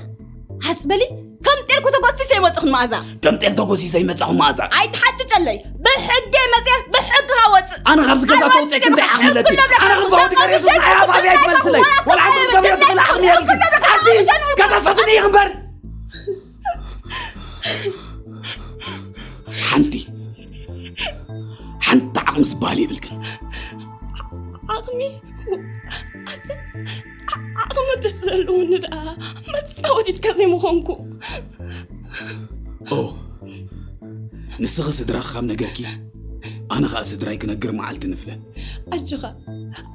ሃፅ በሊ? ከም ጤል እኮ ተጎሲሰ ይመፅኹን መኣዛ። ከም ጤል ተጎሲሰ ይመፃኹን መኣዛ። ኣይትሓጭጨለይ። ብሕጊ መፅየ ብሕግኻ ወፅእ። ኣነ ካብዚ ገዛ ተውፅእኪ እንታይ ዓቕሚ ኣለኪ? ኣነ ክፋወዲ ገሬሱ ናይ ኣፍ ኣብያ ይትመልስለይ። ወላ ሓንቲ ክትገብርዮ ትኽእሊ ዓቕሚ የብልኪ። ኣዚ ከሳሰትኒ ኢኺ እምበር። ሓንቲ ሓንቲ ዓቕሚ ዝበሃል የብልክን። ዓቕሚ ኣቲ ዓቕሚ ተዝህልውኒ ደኣ መጻወቲትካ ዘይምኾንኩ። ኦ ንስኺ ስድራኺ ካብ ነገርኪ ኣነ ኸኣ ስድራይ ክነግር መዓልቲ ንፍለ። ኣጆኻ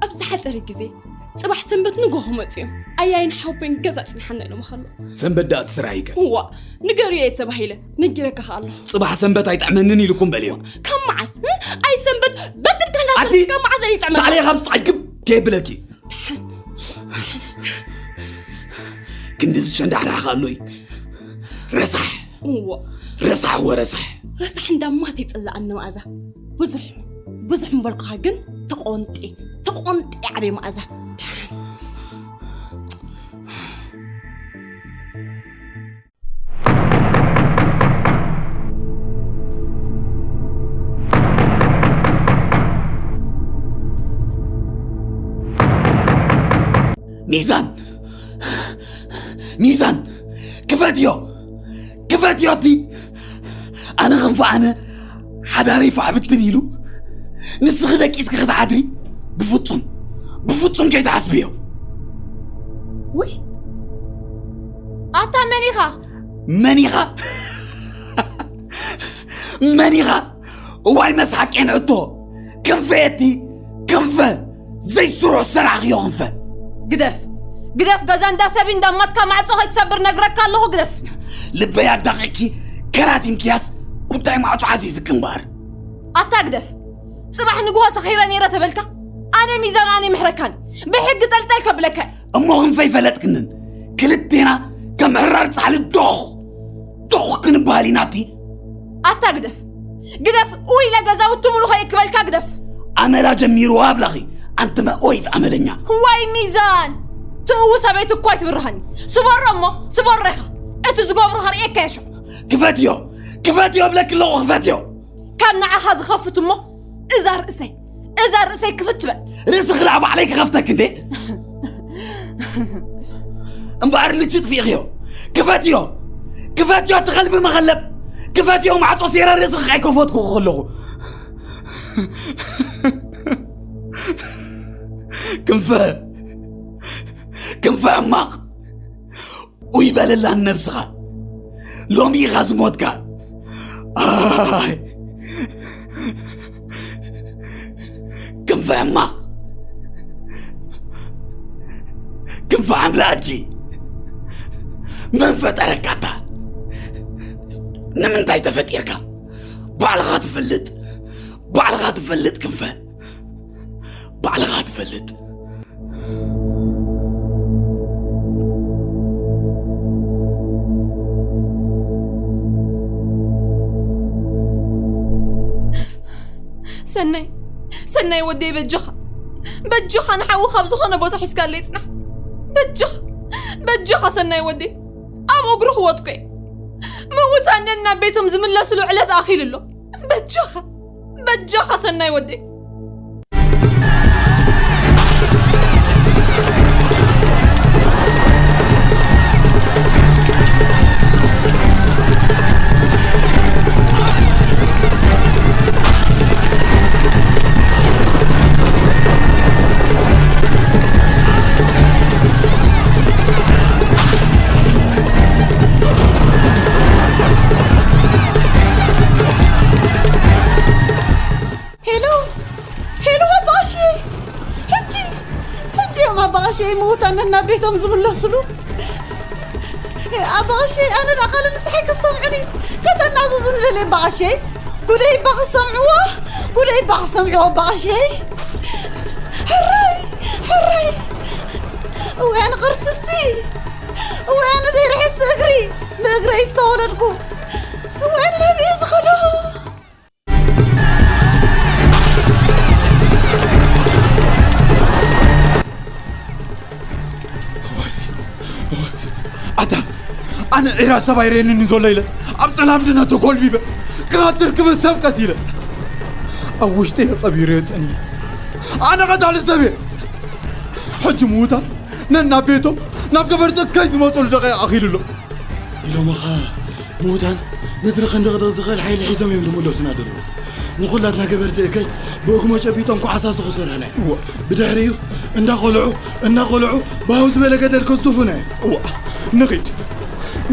ኣብ ዝሓጸረ ግዜ ጽባሕ ሰንበት ንጎሆ መጽዮም ኣያይን ሓውበን ገዛ ጽንሓና ኢሎም ከሎ ሰንበት ደኣ እቲ ስራሕ ይከ እዋ ንገርዮ እየ ተባሂለ ነጊረካ ከኣ ኣለኹ። ጽባሕ ሰንበት ኣይጥዕመንን ኢልኩም በልዮ። ካብ መዓስ እ? ኣይ ሰንበት በትርካ ኣቲ እንዳትርካ መዓስ ኣይጥዕመካ? ባዕለይ ካብ ዝጥዓይ ግብ ከየብለኪ ክንዲ ዝሸንዳሕዳሕ ከኣሎይ ረሳሕ እዎ ረሳሕ ወረሳሕ ረሳሕ እንዳማት ይፅላኣኒ መኣዛ ብዙሕ ብዙሕ ምበልኩኻ ግን ተቆንጢ ተቆንጢ ዓበይ መኣዛ ደሓን ሚዛን ሚዛን ክፈትዮ ክፈትዮ እቲ ኣነ ክንፈ ኣነ ሓዳረይ ፋዕብትን ኢሉ ንስኺ ደቂስኪ ክትሓድሪ ብፍጹም ብፍጹም ከይትሓስብዮ ውይ ኣታ መን ኢኻ መን ኢኻ መን ኢኻ እዋይ መስሓቄን ሕቶ ክንፈ የቲ ክንፈ ዘይስሩዕ ሰራሕኽዮ ክንፈ ግደፍ ግደፍ ገዛ እንዳ ሰብ እንዳማትካ ማዕፆ ከይትሰብር ነግረካ ኣለኹ ግደፍ ልበይ ኣዳቂቅኪ ከራቲምክያስ ጉዳይ ማዕፆ ዓዚዝኪ እምበኣር ኣታ ግደፍ ፅባሕ ንግሆ ሰኺረ ነይረ ተበልካ ኣነ ሚዛን ኣነ ይምሕረካን ብሕጊ ጠልጠል ከብለካ እሞ ክንፈ ይፈለጥክንን ክልቴና ከም ሕራር ፃሕሊ ዶኽ ዶኽ ክንበሃል ኢና እቲ ኣታ ግደፍ ግደፍ ኡይ ለገዛውቲ ሙሉ ከይክበልካ ግደፍ ኣመላ ጀሚርዋ ኣብላኺ ኣንቲ መእወይት ኣመለኛ ዋይ ሚዛን ትእዉ ሰበይቲ እኳ ኣይትብርሃኒ ስበሮ እሞ ስበሮ ኢኻ እቲ ዝገብሩ ከርእየካ የሾ ክፈትዮ ክፈትዮ እብለኪ ኣለኹ ክፈትዮ ካብ ንዓኻ ዝኸፍት እሞ እዛ ርእሰይ እዛ ርእሰይ ክፍት በል ርእስኺ ደኣ ባዕለይ ክኸፍተኪ እንዴ እምበኣር ልቺ ጥፊእኽዮ ክፈትዮ ክፈትዮ እቲ ኸልቢ መኸለብ ክፈትዮ ማዕጾ ሴራ ርእስኺ ኣይከፈትኩ ከለኹ ክንፈ ክንፈ ሕማቕ! ኡይ በለላን ነብስኻ። ሎሚ ኢኻ ዝሞትካ። ኣይ! ክንፈ ሕማቕ! ክንፈ ሓምለ ኣድጊ! መን ፈጠረካታ? ንምንታይ ተፈጢርካ? ባዕልኻ ትፈልጥ! ባዕልኻ ትፈልጥ ክንፈ! ባዕልኻ ትፈልጥ! ሰናይ፣ ሰናይ ወደይ በጃኻ፣ በጃኻ ንሓዊ ካብ ዝኾነ ቦታ ሒዝካለይ ጽናሕ። በጃኻ፣ በጃኻ ሰናይ ወደይ፣ ኣብ እግሩ ክወድቁ እየ። ምዉታን ነናብ ቤቶም ዝምለስሉ ዕለት ኣኺሉ ኣሎ። በጃኻ፣ በጃኻ ሰናይ ወደይ። ሄሎ፣ ሄሎ፣ ኣባቓሸይ! ሕጂ፣ ሕጂ እዮም ኣባቓሸይ ምዉታን ናብ ቤቶም ዝምለስሉ። ኣባቓሸይ፣ ኣነ ደኣ ቃል ንስሓይ ክትሰምዑኒ፣ ከተናዝዙኒ ደልየ ኣባቓሸይ። ጉደይ እባ ክትሰምዕዎ፣ ጉደይ እባ ክትሰምዕዎ ኣባቓሸይ። ሕራይ፣ ሕራይ! እዋይ ኣነ ቅርስስቲ! እዋይ ኣነ ዘይርሕስቲ እግሪ! ብእግረይ ዝተወለድኩ! እዋይ ኣነ ናበይ እየ ዝኸዶ? ኣታ፣ ኣነ ዒራ ሰብ ኣይርእየንን እዩ ዘሎ ኢለ ኣብ ጸላም ድነ ተጎልቢበ ክኻትር ክብል ሰብ ቀቲለ ኣብ ውሽጢ ቀቢረ ጸኒየ። ኣነ ቀታሊ ሰብ እየ። ሕጂ ምዉታን ነናብ ቤቶም ናብ ገበርቲ እከይ ዝመጹሉ ደቂቕ ኣኺሉ ኣሎ። ኢሎምኻ ምዉታን ምድሪ ክንድቕድቕ ዝኽእል ሓይሊ ሒዞም እዮም ዝምለሱና ዘለዉ። ንኹላትና ገበርቲ እከይ ብእግሞ ጨቢጦም ክዓሳሱ ክሰርሑና እዮም። እወ። ብድሕሪኡ እንዳኾልዑ፣ እንዳኾልዑ ብሃው ዝበለ ገደል ከስቱፉና እዮም። እወ። ንኺድ።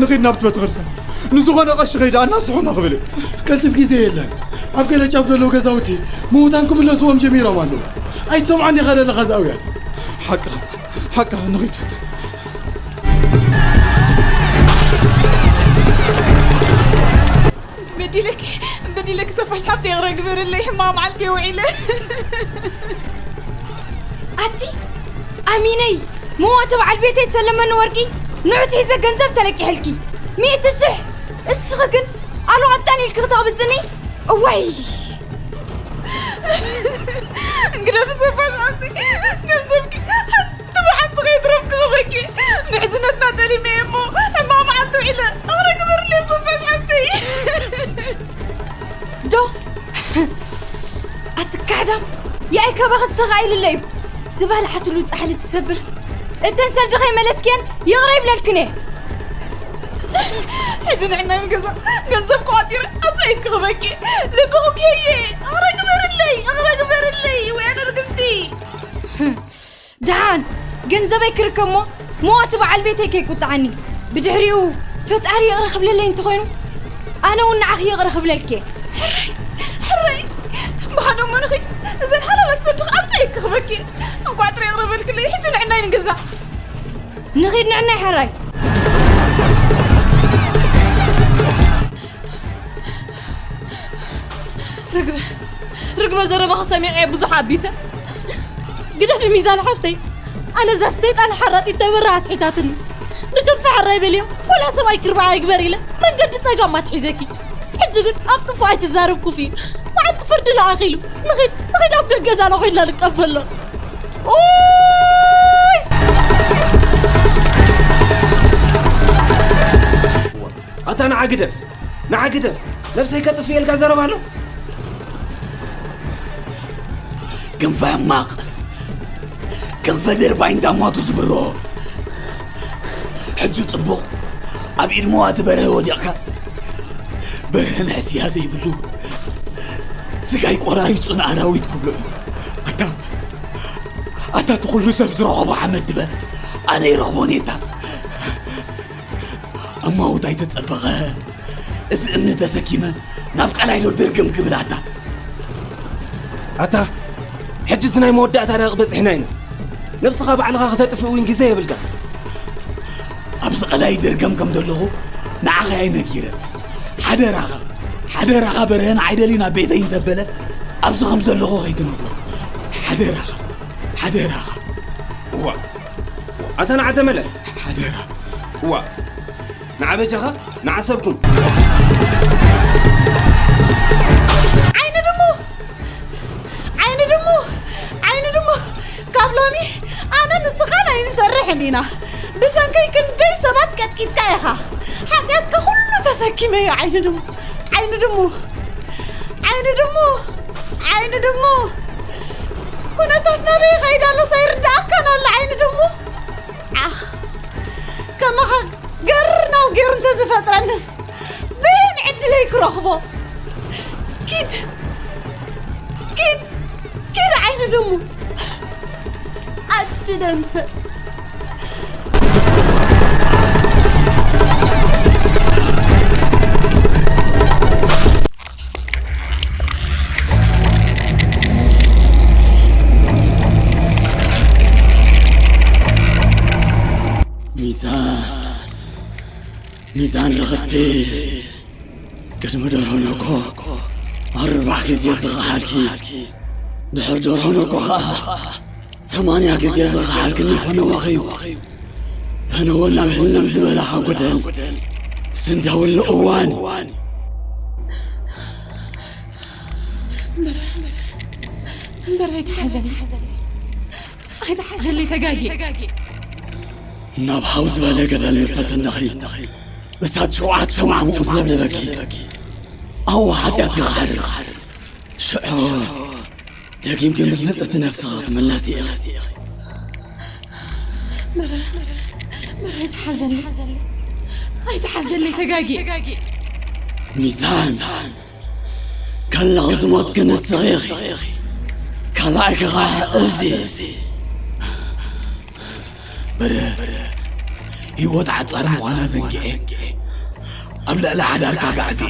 ንኺድ ናብቲ ቤተክርስትያን። ንዝኾነ ቀሺ ኸይደ ኣናስሑና ክብል እዩ። ቀልጥፍ ግዜ የለን። ኣብ ገለ ጫፍ ዘለዉ ገዛውቲ ምዉታን ክምለስዎም ጀሚሮም ኣለዉ። ኣይትሰምዖን ዲኻ ዘለኻ ዝኣውያት? ሓቅኻ፣ ሓቅኻ፣ ንኺድ። በዲለኪ፣ በዲለኪ ሰፋሽ ሓብተይ፣ ይቕረ ግበርለይ፣ ሕማቕ መዓልቲ እየ ውዒለ። ኣቲ ኣሚነይ፣ መዋቲ በዓል ቤተይ ሰለመኒ ወርቂ ንዑት ሒዘ ገንዘብ ተለቂሐልኪ፣ ሚእቲ ሽሕ። እስኺ ግን ኣሉ ኣጣን ኢልኪ ክተቕብጽኒ? እዋይ! ግደፊ ሰፋሽ ሓብተይ፣ ገንዘብኪ ሓንቲ ብሓንቲ ከይትረፍ ክህበኪ። ምሕዝነትና ጠሊመ እየ እሞ፣ ሕማቕ መዓልቲ ውዒለ። ይቕረ ግበርለይ ሰፋሽ ሓብተይ። ዶ? ኣቲ ካሕዳም፣ የኣይ ካባኺ ዝተኻኢሉለይ እዩ። ዝበላዓትሉ ጻሕሊ ትሰብር። እተን ሰልዲ ከይመለስክየን ይቕረ ይብለልክን እየ። ሕጂ ንዕናይ ንገዛ ገንዘብ ክዋጢረ ኣብ ሰይት ክኽበኪ። ልብኹም ከየ፣ ይቕረ ግበርለይ፣ ይቕረ ግበርለይ፣ ወይ ኣነ ርግምቲ። ደሓን ገንዘበይ ክርከብ እሞ፣ መዋቲ በዓል ቤተይ ከይቁጥዓኒ። ብድሕሪኡ ፈጣሪ ይቕረ ክብለለይ እንተኾይኑ፣ ኣነ እውን ንዓኺ ይቕረ ክብለልኪ እየ። ሕራይ፣ ሕራይ፣ ብሓደ እሞ ንኺድ፣ እዘን ሓላላት ሰድኽ ኣብ ሰይት ክኽበኪ። እንቋዕ ጥረ ይቕረ በልክለይ፣ ሕጂ ንዕናይ ንገዛ። ንኺድ ንዕናይ ሕራይ። ርግበ፣ ርግበ፣ ዘረባኺ ሰሚዐ ብዙሕ ኣቢሰ። ግደፊ ሚዛን ሓፍተይ፣ ኣነ እዛ ሰይጣን ሓራጢት ተበራ ኣስሒታትኒ። ንክንፈ ሕራይ በልዮ፣ ወላ ሰብኣይ ክርባዓ ይግበር ኢለ መንገዲ ጸጋም ኣትሒዘኪ። ሕጂ ግን ኣብ ጥፉእ ኣይትዛረብ ኩፍ እዩ። መዓልቲ ፍርዲ ለኣኺሉ። ንኺድ፣ ንኺድ ኣብ ገገዛና ኮይንና ንቀበሎ። ኡይ! ኣታ ንዓ ግደፍ፣ ንዓ ግደፍ። ነብሰይ ከጥፍኤልካ ዘረባ ኣሎ? ክንፈ ሕማቕ፣ ክንፈ ደርባይ እንዳማቱ ዝብሮ። ሕጂ ጽቡቕ፣ ኣብ ኢድ መዋቲ በርሀ ወዲቕካ። በርሀ ንሕስያ ዘይብሉ፣ ስጋይ ቆራሪጹ ንኣራዊት ክብሎ እዩ። ኣታ፣ ኣታ እቲ ኩሉ ሰብ ዝረኸቦ ሓመድ ድበ፣ ኣነ ይረኽቦ ኔታ። እማውት ኣይተጸበቐ። እዚ እምኒ ተሰኪመ ናብ ቀላይ ዶ ድርግም ክብል ኣታ። ኣታ፣ ሕጂ እቲ ናይ መወዳእታ ደቂቕ በጺሕና ኢና። ነብስኻ ባዕልኻ ከተጥፍእ እውን ግዜ የብልካ። ኣብዚ ቀላይ ድርገም ከም ዘለኹ ንዓኻ እየ ነጊረ። ሓደራኻ፣ ሓደራኻ በርሀን ዓይደሊ ናብ ቤተይ እንተበለ ኣብዚ ከም ዘለኹ ከይትነግሮ። ሓደራኻ፣ ሓደራኻ። እዋ፣ ኣታ ንዓ ተመለስ። ሓደራ። እዋ፣ ንዓ በጃኻ፣ ንዓ ሰብኩም። ዓይኒ ድሙ! ዓይኒ ድሙ! ዓይኒ ድሙ! ካብ ሎሚ ኣነ ንስኻን ኣይንሰርሕን ኢና። ብሰንከይ ክንደይ ሰባት ቀጥቂጥካ ኢኻ። ሓጢኣትካ ኩሉ ተሰኪመዮ ዓይኒ ድሙ! ዓይኒ ድሙ! ዓይኒ ድሙ! ዓይኒ ድሙ! ኩነታት ናበይ ይኸይድ ኣሎ? ኣይርድኣካን ኣሎ ዓይኒ ድሙ! ዓኽ! ከማኻ ገርናው ገይሩ እንተዝፈጥረንስ በየን ዕድለይ ክረኽቦ? ኪድ! ኪድ! ኪድ ዓይኒ ድሙ! ኣክሲደንት! ሚዛን፣ ሚዛን ርኽስቲ፣ ቅድሚ ደርሆ ነኮ ኣርባዕ ግዜ ዝኸሓድኪ፣ ድሕሪ ደርሆ ነኮ ኸዓ ሰማንያ ግዜ ዝኸሓድክኒ ፈነወኺ። ፈነወ ናብ ህልም ዝበላ ሓጎደል ትስንደውሉ እዋን። እምበር፣ እምበር ኣይትሓዘኒ፣ ኣይትሓዘኒ ተጋጊ። ናብ ሓው ዝበለ ገደል ምስ ተሰነኺ፣ እሳት ሸውዓተ ማዕሙቕ ዝለብለበኪ፣ ኣብኡ ሓጢኣት ይኸሓድር። ሽዑ ደጊምኪ ምስ ንጽህቲ ነፍስኺ ክትምለሲ ኢኺ። እምበር፣ እምበር ኣይትሓዘኒ፣ ኣይትሓዘኒ ተጋጊ። ሚዛን፣ ከለኺ ዝሞትኪ ንስኺ ኢኺ። ካልኣይኪ ኸዓ እዚ። በረ፣ ህይወት ሓጻር ምዃና ዘንጊዐ፣ ኣብ ልዕሊ ሓዳርካ ጋዕዚ።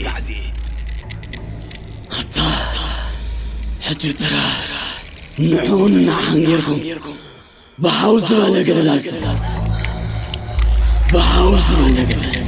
ኣታ፣ ሕጂ ጥራ ንዕኡን ንዓን ጌርኩም ብሓው ዝበለ ገደል ኣስተ-፣ ብሓው ዝበለ ገደል።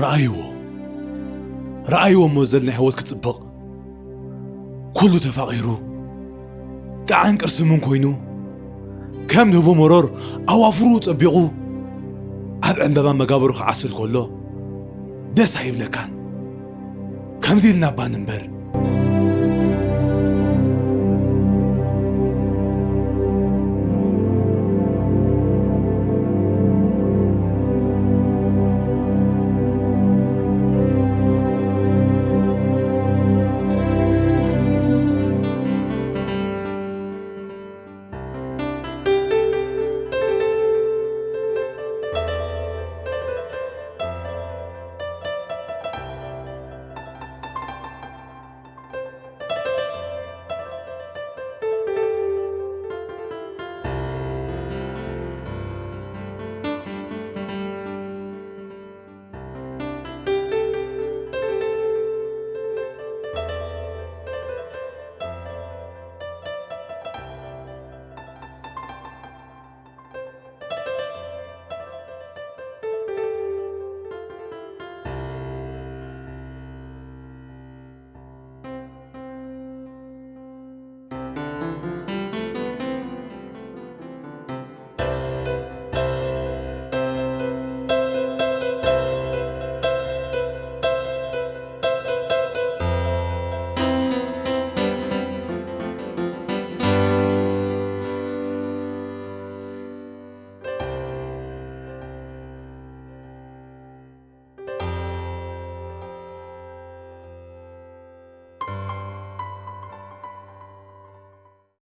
ረኣይዎ፣ ረኣይዎ እሞ ዘል ናይ ህይወት ክጽብቕ፣ ኩሉ ተፋቒሩ፣ ጣዕን ቅርስምን ኮይኑ፣ ከም ንህቡ መሮር ኣዋፍሩ ጸቢቑ፣ ኣብ ዕምበባ መጋብሩ ክዓስል ከሎ ደስ ኣይብለካን? ከምዚ ኢልና እባ ንንበር።